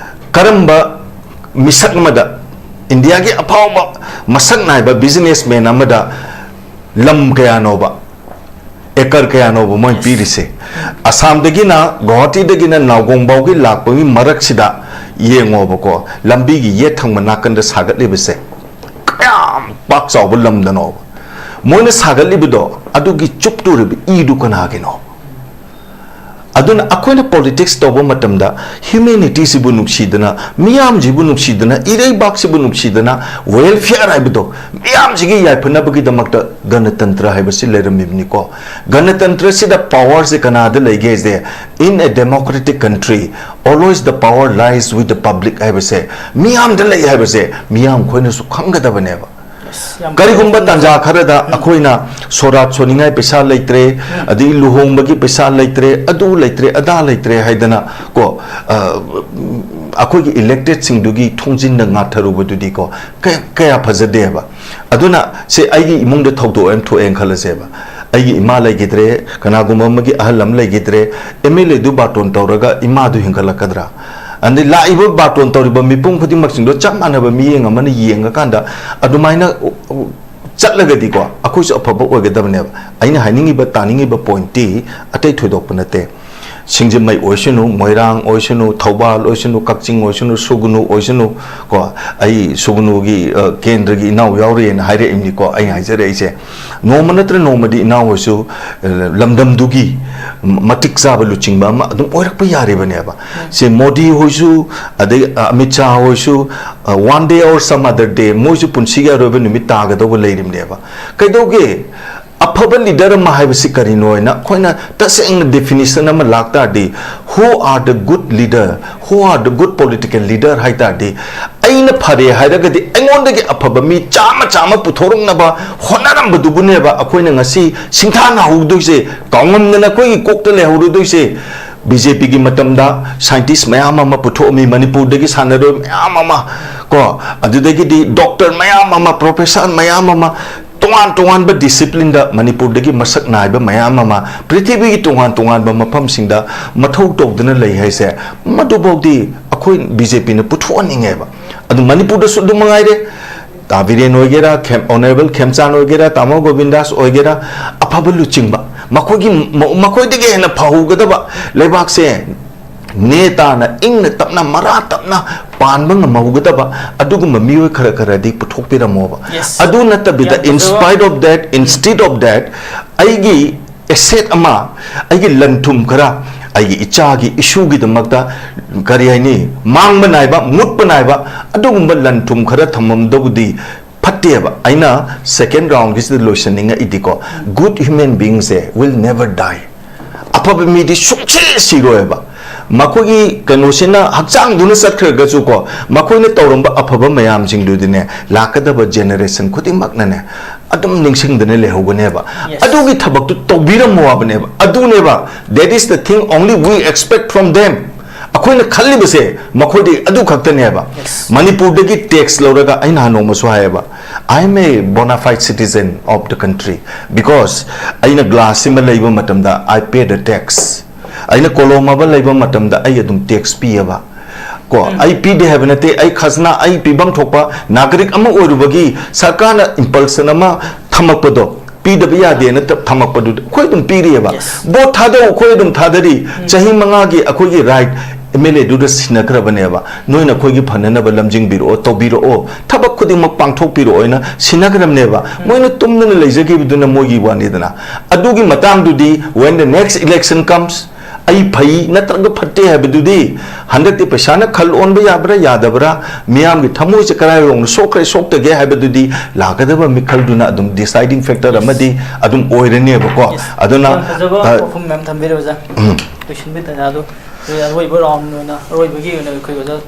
ꯀꯔꯝꯕ ꯃꯤꯁꯛ ꯑꯃꯗ, ꯏꯟꯗꯤꯌꯥꯒꯤ ꯑꯐꯥꯎꯕ ꯃꯁꯛ ꯅꯥꯏꯕ businessman ꯑꯃꯗ ꯂꯝ ꯀꯌꯥꯅꯣꯕ, acre ꯀꯌꯥꯅꯣꯕ ꯃꯣꯏꯅ ꯄꯤꯔꯤꯁꯦ? ꯑꯁꯥꯝꯗꯒꯤꯅ, ꯒꯨꯋꯥꯍꯥꯇꯤꯗꯒꯤꯅ ꯅꯥꯎꯒꯣꯡ ꯐꯥꯎꯒꯤ ꯂꯥꯛꯄꯒꯤ ꯃꯔꯛꯁꯤꯗ ꯌꯦꯡꯉꯣꯕꯀꯣ, ꯂꯝꯕꯤꯒꯤ ꯌꯦꯠ ꯊꯪꯕ ꯅꯥꯀꯟꯗ ꯁꯥꯒꯠꯂꯤꯕꯁꯦ ꯀꯌꯥꯝ ꯄꯥꯛ ꯆꯥꯎꯕ ꯂꯝꯗꯅꯣꯕ? ꯃꯣꯏꯅ ꯁꯥꯒꯠꯂꯤꯕꯗꯣ, ꯑꯗꯨꯒꯤ ꯆꯨꯞꯇꯣꯔꯤꯕ ꯏꯗꯨ ꯀꯅꯥꯒꯤꯅꯣ? ꯑꯗꯨꯅ ꯑꯩꯈꯣꯏꯅ politics ꯇꯧꯕ ꯃꯇꯝꯗ humanityꯁꯤꯕꯨ ꯅꯨꯡꯁꯤꯗꯅ, ꯃꯤꯌꯥꯝꯁꯤꯕꯨ ꯅꯨꯡꯁꯤꯗꯅ, ꯏꯔꯩꯕꯥꯛꯁꯤꯕꯨ ꯅꯨꯡꯁꯤꯗꯅ, welfare ꯍꯥꯏꯕꯗꯣ, ꯃꯤꯌꯥꯝꯁꯤꯒꯤ ꯌꯥꯏꯐꯅꯕꯒꯤꯗꯃꯛꯇ ꯒꯅꯇꯟꯇ꯭ꯔ ꯍꯥꯏꯕꯁꯤ ꯂꯩꯔꯝꯃꯤꯕꯅꯤꯀꯣ꯫ ꯒꯅꯇꯟꯇ꯭ꯔꯁꯤꯗ powerꯁꯦ ꯀꯅꯥꯗ ꯂꯩꯒꯦꯁꯦ, in a democratic country, always the power lies with the public ꯍꯥꯏꯕꯁꯦ, ꯃꯤꯌꯥꯝꯗ ꯂꯩ ꯍꯥꯏꯕꯁꯦ ꯃꯤꯌꯥꯝ ꯈꯣꯏꯅꯁꯨ ꯈꯪꯒꯗꯕꯅꯦꯕ꯫ ꯑꯁ, ꯌꯥꯝ ꯀꯔꯤꯒꯨꯝꯕ ꯐꯖꯅ ꯇꯥꯟꯖꯥ ꯈꯔꯗ ꯎꯝ꯫ ꯑꯩꯈꯣꯏꯅ ꯁꯣꯔꯥꯠ ꯁꯣꯟꯅꯤꯡꯉꯥꯏ ꯄꯩꯁꯥ ꯂꯩꯇ꯭ꯔꯦ, ꯎꯝ꯫ ꯑꯗꯒꯤ ꯂꯨꯍꯣꯡꯕꯒꯤ ꯄꯩꯁꯥ ꯂꯩꯇ꯭ꯔꯦ, ꯑꯗꯨ ꯂꯩꯇ꯭ꯔꯦ, ꯑꯗꯥ ꯂꯩꯇ꯭ꯔꯦ ꯍꯥꯏꯗꯅ ꯀꯣ, ꯑ, ꯑꯩꯈꯣꯏꯒꯤ electedꯁꯤꯡꯗꯨꯒꯤ ꯊꯣꯡꯖꯤꯟꯗ ꯉꯥꯊꯔꯨꯕꯗꯨꯗꯤ ꯀꯣ, ꯀꯌꯥ, ꯀꯌꯥ ꯐꯖꯗꯦꯕ꯫ ꯑꯗꯨꯅ ꯁꯦ ꯑꯩꯒꯤ ꯏꯃꯨꯡꯗ ꯊꯧꯗꯣꯛ ꯑꯃ ꯊꯣꯛꯑꯦꯅ ꯈꯜꯂꯁꯦꯕ, ꯑꯩꯒꯤ ꯏꯃꯥ ꯂꯩꯈꯤꯗ꯭ꯔꯦ, ꯀꯅꯥꯒꯨꯝꯕ ꯑꯃꯒꯤ ꯑꯍꯜ ꯑꯃ ꯂꯩꯈꯤꯗ꯭ꯔꯦ, MLAꯗꯨ ꯕꯥꯇꯣꯟ ꯇꯧꯔꯒ ꯏꯃꯥꯗꯨ ꯍꯤꯡꯒꯠꯂꯛꯀꯗ꯭ꯔꯥ? ꯑꯗꯩ ꯂꯥꯛꯏꯕ ꯕꯥꯇꯣꯟ ꯇꯧꯔꯤꯕ ꯃꯤꯄꯨꯝ ꯈꯨꯗꯤꯡꯃꯛꯁꯤꯡꯗꯣ ꯆꯞ ꯃꯥꯟꯅꯕ ꯃꯤꯠꯌꯦꯡ ꯑꯃꯅ ꯌꯦꯡꯉꯀꯥꯟꯗ ꯑꯗꯨꯃꯥꯏꯅ ꯆꯠꯂꯒꯗꯤꯀꯣ, ꯑꯩꯈꯣꯏꯁꯨ ꯑꯐꯕ ꯑꯣꯏꯒꯗꯕꯅꯦꯕ꯫ ꯑꯩꯅ ꯍꯥꯏꯅꯤꯡꯉꯤꯕ, ꯇꯥꯅꯤꯡꯉꯤꯕ pointꯇꯤ ꯑꯇꯩ ꯊꯣꯏꯗꯣꯛꯄ ꯅꯠꯇꯦ꯫ ꯁꯤꯡꯖꯃꯩ ꯑꯣꯏꯁꯅꯨ, ꯃꯣꯏꯔꯥꯡ ꯑꯣꯏꯁꯅꯨ, ꯊꯧꯕꯥꯜ ꯑꯣꯏꯁꯅꯨ, ꯀꯛꯆꯤꯡ ꯑꯣꯏꯁꯅꯨ, ꯁꯨꯒꯅꯨ ꯑꯣꯏꯁꯅꯨ, ꯀꯣ, ꯑꯩ ꯁꯨꯒꯅꯨꯒꯤ, ꯑ, ꯀꯦꯟꯗ꯭ꯔꯒꯤ ꯏꯅꯥꯎ ꯌꯥꯎꯔꯤꯅ ꯍꯥꯏꯔꯛꯏꯅꯤꯀꯣ, ꯑꯩꯅ ꯍꯥꯏꯖꯔꯛꯏꯁꯦ꯫ ꯅꯣꯡꯃ ꯅꯠꯇ꯭ꯔ ꯅꯣꯡꯃꯗꯤ ꯏꯅꯥꯎ ꯍꯣꯏꯁꯨ, ꯑ, ꯂꯝꯗꯝꯗꯨꯒꯤ ꯃꯇꯤꯛ ꯆꯥꯕ ꯂꯨꯆꯤꯡꯕ ꯑꯃ ꯑꯗꯨꯝ ꯑꯣꯏꯔꯛꯄ ꯌꯥꯔꯤꯕꯅꯦꯕ꯫ ꯁꯦ ꯃꯣꯗꯤ ꯍꯣꯏꯁꯨ, ꯑꯗꯩ, ꯑ, ꯑꯃꯤꯠ ꯁꯥꯍ ꯍꯣꯏꯁꯨ, ꯑ, one day or some other day, ꯃꯣꯏꯁꯨ ꯄꯨꯟꯁꯤꯒꯤ ꯑꯔꯣꯏꯕ ꯅꯨꯃꯤꯠ ꯇꯥꯒꯗꯧꯕ ꯂꯩꯔꯤꯕꯅꯦꯕ꯫ ꯀꯩꯗꯧꯒꯦ? ꯑꯐꯕ leader ꯑꯃ ꯍꯥꯏꯕꯁꯤ ꯀꯔꯤꯅꯣ ꯍꯥꯏꯅ ꯑꯩꯈꯣꯏꯅ ꯇꯁꯦꯡꯅ definition ꯑꯃ ꯂꯥꯛ ꯇꯥꯔꯗꯤ, who are the good leader, who are the good political leader ꯍꯥꯏ ꯇꯥꯔꯗꯤ, ꯑꯩꯅ ꯐꯔꯦ ꯍꯥꯏꯔꯒꯗꯤ ꯑꯩꯉꯣꯟꯗꯒꯤ ꯑꯐꯕ ꯃꯤ ꯆꯥꯝꯃ ꯆꯥꯝꯃ ꯄꯨꯊꯣꯔꯛꯅꯕ ꯍꯣꯠꯅꯔꯝꯕꯗꯨꯕꯨꯅꯦꯕ ꯑꯩꯈꯣꯏꯅ ꯉꯁꯤ ꯁꯤꯡꯊꯥꯅꯍꯧꯗꯣꯏꯁꯦ꯫ ꯀꯥꯎꯉꯝꯗꯅ ꯑꯩꯈꯣꯏꯒꯤ ꯀꯣꯛꯇ ꯂꯩꯍꯧꯔꯗꯣꯏꯁꯦ꯫ BJPꯒꯤ ꯃꯇꯝꯗ scientist ꯃꯌꯥꯝ ꯑꯃ ꯄꯨꯊꯣꯛꯑꯝꯃꯤ, ꯃꯅꯤꯄꯨꯔꯗꯒꯤ ꯁꯥꯟꯅꯔꯣꯏ ꯃꯌꯥꯝ ꯑꯃ, ꯀꯣ, ꯑꯗꯨꯗꯒꯤꯗꯤ ꯗꯣꯛꯇꯔ ꯃꯌꯥꯝ ꯑꯃ, ꯄ꯭ꯔꯣꯐꯦꯁꯔ ꯃꯌꯥꯝ ꯑꯃ, ꯇꯣꯉꯥꯟ ꯇꯣꯉꯥꯟꯕ ꯗꯤꯁꯤꯄ꯭ꯂꯤꯟꯗ ꯃꯅꯤꯄꯨꯔꯗꯒꯤ ꯃꯁꯛ ꯅꯥꯏꯕ ꯃꯌꯥꯝ ꯑꯃ ꯄ꯭ꯔꯤꯊꯤꯕꯤꯒꯤ ꯇꯣꯉꯥꯟ ꯇꯣꯉꯥꯟꯕ ꯃꯐꯝꯁꯤꯡꯗ ꯃꯊꯧ ꯇꯧꯗꯨꯅ ꯂꯩ ꯍꯥꯏꯁꯦ, ꯃꯗꯨꯐꯥꯎꯗꯤ ꯑꯩꯈꯣꯏ ꯕꯤ ꯖꯦ ꯄꯤꯅ ꯄꯨꯊꯣꯛꯍꯟꯅꯤꯡꯉꯦꯕ꯫ ꯑꯗꯨ ꯃꯅꯤꯄꯨꯔꯗꯁꯨ ꯑꯗꯨꯝ ꯃꯉꯥꯏꯔꯦ, ꯇꯥ ꯕꯤꯔꯦꯟ ꯑꯣꯏꯒꯦꯔꯥ, ꯈꯦꯝ-, ꯑꯣꯅꯔꯦꯕꯜ ꯈꯦꯝꯆꯥꯟ ꯑꯣꯏꯒꯦꯔꯥ, ꯇꯥꯃꯣ ꯒꯣꯕꯤꯟꯗꯥꯁ ꯑꯣꯏꯒꯦꯔꯥ, ꯑꯐꯕ ꯂꯨꯆꯤꯡꯕ, ꯃꯈꯣꯏꯒꯤ, ꯃ-, ꯃꯈꯣꯏꯗꯒꯤ ꯍꯦꯟꯅ ꯐꯍꯧꯒꯗꯕ, ꯂꯩꯕꯥꯛꯁꯦ ꯅꯦ ꯇꯥꯅ, ꯏꯪꯅ ꯇꯞꯅ, ꯃꯔꯥ ꯇꯞꯅ ꯄꯥꯟꯕ ꯉꯝꯍꯧꯒꯗꯕ ꯑꯗꯨꯒꯨꯝꯕ ꯃꯤꯑꯣꯏ ꯈꯔ ꯈꯔꯗꯤ ꯄꯨꯊꯣꯛꯄꯤꯔꯝꯃꯣꯕ꯫ Yes. ꯑꯗꯨ ꯅꯠꯇꯕꯤꯗ, ꯌꯥꯝ ꯐꯖꯕ꯫ In spite of that, instead of that, ꯑꯩꯒꯤ ꯑꯦꯁꯦꯠ ꯑꯃ, ꯑꯩꯒꯤ ꯂꯟ ꯊꯨꯝ ꯈꯔ, ꯑꯩꯒꯤ ꯏꯆꯥꯒꯤ ꯏꯁꯨꯒꯤꯗꯃꯛꯇ, ꯀꯔꯤ ꯍꯥꯏꯅꯤ, ꯃꯥꯡꯕ ꯅꯥꯏꯕ, ꯃꯨꯠꯄ ꯅꯥꯏꯕ ꯑꯗꯨꯒꯨꯝꯕ ꯂꯟ ꯊꯨꯝ ꯈꯔ ꯊꯝꯃꯝꯗꯧꯕꯗꯤ ꯐꯠꯇꯦꯕ꯫ ꯑꯩꯅ ꯁꯦꯀꯦꯟ ꯔꯥꯎꯟꯒꯤꯁꯤꯗ ꯂꯣꯏꯁꯟꯅꯤꯡꯉꯛꯏꯗꯤꯀꯣ, good human beingꯁꯦ will never die. ꯑꯐꯕ ꯃꯤꯗꯤ ꯁꯨꯡꯁꯤ ꯁꯤꯔꯣꯏꯕ꯫ ꯃꯈꯣꯏꯒꯤ ꯀꯩꯅꯣꯁꯤꯅ ꯍꯛꯆꯥꯡꯗꯨꯅ ꯆꯠꯈ꯭ꯔꯒꯁꯨꯀꯣ, ꯃꯈꯣꯏꯅ ꯇꯧꯔꯝꯕ ꯑꯐꯕ ꯃꯌꯥꯝꯁꯤꯡꯗꯨꯗꯤꯅꯦ, ꯂꯥꯛꯀꯗꯕ ꯖꯦꯅꯦꯔꯦꯁꯟ ꯈꯨꯗꯤꯡꯃꯛꯅꯅꯦ ꯑꯗꯨꯝ ꯅꯤꯡꯁꯤꯡꯗꯅ ꯂꯩꯍꯧꯒꯅꯦꯕ꯫ Yes. ꯑꯗꯨꯒꯤ ꯊꯕꯛꯇꯨ ꯇꯧꯕꯤꯔꯝꯃꯣ ꯍꯥꯏꯕꯅꯦꯕ꯫ ꯑꯗꯨꯅꯦꯕ, that is the thing only we expect from them. ꯑꯩꯈꯣꯏꯅ ꯈꯜꯂꯤꯕꯁꯦ ꯃꯈꯣꯏꯗꯒꯤ ꯑꯗꯨ ꯈꯛꯇꯅꯦꯕ꯫ Yes. ꯃꯅꯤꯄꯨꯔꯗꯒꯤ ꯇꯦꯛꯁ ꯂꯧꯔꯒ, ꯑꯩ ꯅꯍꯥꯟ ꯅꯣꯡꯃꯁꯨ ꯍꯥꯏꯌꯦꯕ, "I am a bona fide citizen of the country because ꯑꯩꯅ ꯒ꯭ꯂꯥꯁ ꯑꯃ ꯂꯩꯕ ꯃꯇꯝꯗ I pay the tax꯫ ꯑꯩꯅ ꯀꯣꯂꯣꯝ ꯑꯃ ꯂꯩꯕ ꯃꯇꯝꯗ ꯑꯩ ꯑꯗꯨꯝ ꯇꯦꯛꯁ ꯄꯤꯌꯦꯕ꯫ ꯀꯣ, ꯎꯝ꯫ ꯑꯩ ꯄꯤꯗꯦ ꯍꯥꯏꯕ ꯅꯠꯇꯦ, ꯑꯩ ꯈꯖꯅꯥ, ꯑꯩ ꯄꯤꯐꯝ ꯊꯣꯛꯄ ꯅꯥꯒꯔꯤꯛ ꯑꯃ ꯑꯣꯏꯔꯨꯕꯒꯤ ꯁꯔꯀꯥꯔꯅ ꯏꯝꯄꯜꯁꯟ ꯑꯃ ꯊꯝꯃꯛꯄꯗꯣ, ꯄꯤꯗꯕ ꯌꯥꯗꯦꯅ ꯊ-, ꯊꯝꯃꯛꯄꯗꯨꯗꯤ ꯑꯩꯈꯣꯏ ꯑꯗꯨꯝ ꯄꯤꯔꯤꯑꯕ꯫ Yes. ꯚꯣꯠ ꯊꯥꯗꯧ, ꯑꯩꯈꯣꯏ ꯑꯗꯨꯝ ꯊꯥꯗꯔꯤ꯫ ꯎꯝ꯫ ꯆꯍꯤ ꯃꯉꯥꯒꯤ ꯑꯩꯈꯣꯏꯒꯤ ꯔꯥꯏꯠ ꯑꯦꯝ ꯑꯦꯜ ꯑꯦꯗꯨꯗ ꯁꯤꯟꯅꯈ꯭ꯔꯕꯅꯦꯕ꯫ "ꯅꯣꯏꯅ ꯑꯩꯈꯣꯏꯒꯤ ꯐꯅꯅꯕ ꯂꯝꯖꯤꯡꯕꯤꯔꯛꯑꯣ, ꯇꯧꯕꯤꯔꯛꯑꯣ, ꯊꯕꯛ ꯈꯨꯗꯤꯡꯃꯛ ꯄꯥꯡꯊꯣꯛꯄꯤꯔꯛꯑꯣ" ꯍꯥꯏꯅ ꯁꯤꯟꯅꯈ꯭ꯔꯕꯅꯦꯕ꯫ ꯎꯝ꯫ ꯃꯣꯏꯅ ꯇꯨꯝꯗꯅ ꯂꯩꯖꯈꯤꯕꯗꯨꯅ ꯃꯣꯏꯒꯤ ꯋꯥꯅꯤꯗꯅ꯫ ꯑꯗꯨꯒꯤ ꯃꯇꯥꯡꯗꯨꯗꯤ, when the next election comes, ꯑꯩ ꯐꯩ ꯅꯠꯇ꯭ꯔꯒ ꯐꯠꯇꯦ ꯍꯥꯏꯕꯗꯨꯗꯤ ꯍꯟꯗꯛꯇꯤ ꯄꯩꯁꯥꯅ ꯈꯜ ꯑꯣꯟꯕ ꯌꯥꯕ꯭ꯔꯥ ꯌꯥꯗꯕ꯭ꯔꯥ, ꯃꯤꯌꯥꯝꯒꯤ ꯊꯃꯣꯏꯁꯦ ꯀꯔꯥꯏꯔꯣꯝꯗ ꯁꯣꯛꯈ꯭ꯔꯦ ꯁꯣꯛꯇꯒꯦ ꯍꯥꯏꯕꯗꯨꯗꯤ ꯂꯥꯛꯀꯗꯕ ꯃꯤꯈꯜꯗꯨꯅ ꯑꯗꯨꯝ deciding factor ꯑꯃꯗꯤ ꯑꯗꯨꯝ ꯑꯣꯏꯔꯅꯦꯕꯀꯣ꯫ Yes. ꯑꯗꯨꯅ, ꯌꯥꯝ ꯐꯖꯕ ꯑ, ꯋꯥꯐꯝ ꯃꯌꯥꯝ ꯊꯝꯕꯤꯔꯦ ꯑꯣꯖꯥ꯫ ꯎꯝ꯫ ꯂꯣꯏꯁꯤꯟꯕꯒꯤ ꯇꯥꯟꯖꯥꯗꯣ, ꯑꯗꯨꯒ ꯑꯔꯣꯏꯕ ꯔꯥꯎꯟ ꯑꯣꯏꯅ, ꯑꯔꯣꯏꯕꯒꯤ ꯑꯣꯏꯅ ꯑꯩꯈꯣꯏ ꯑꯣꯖꯥ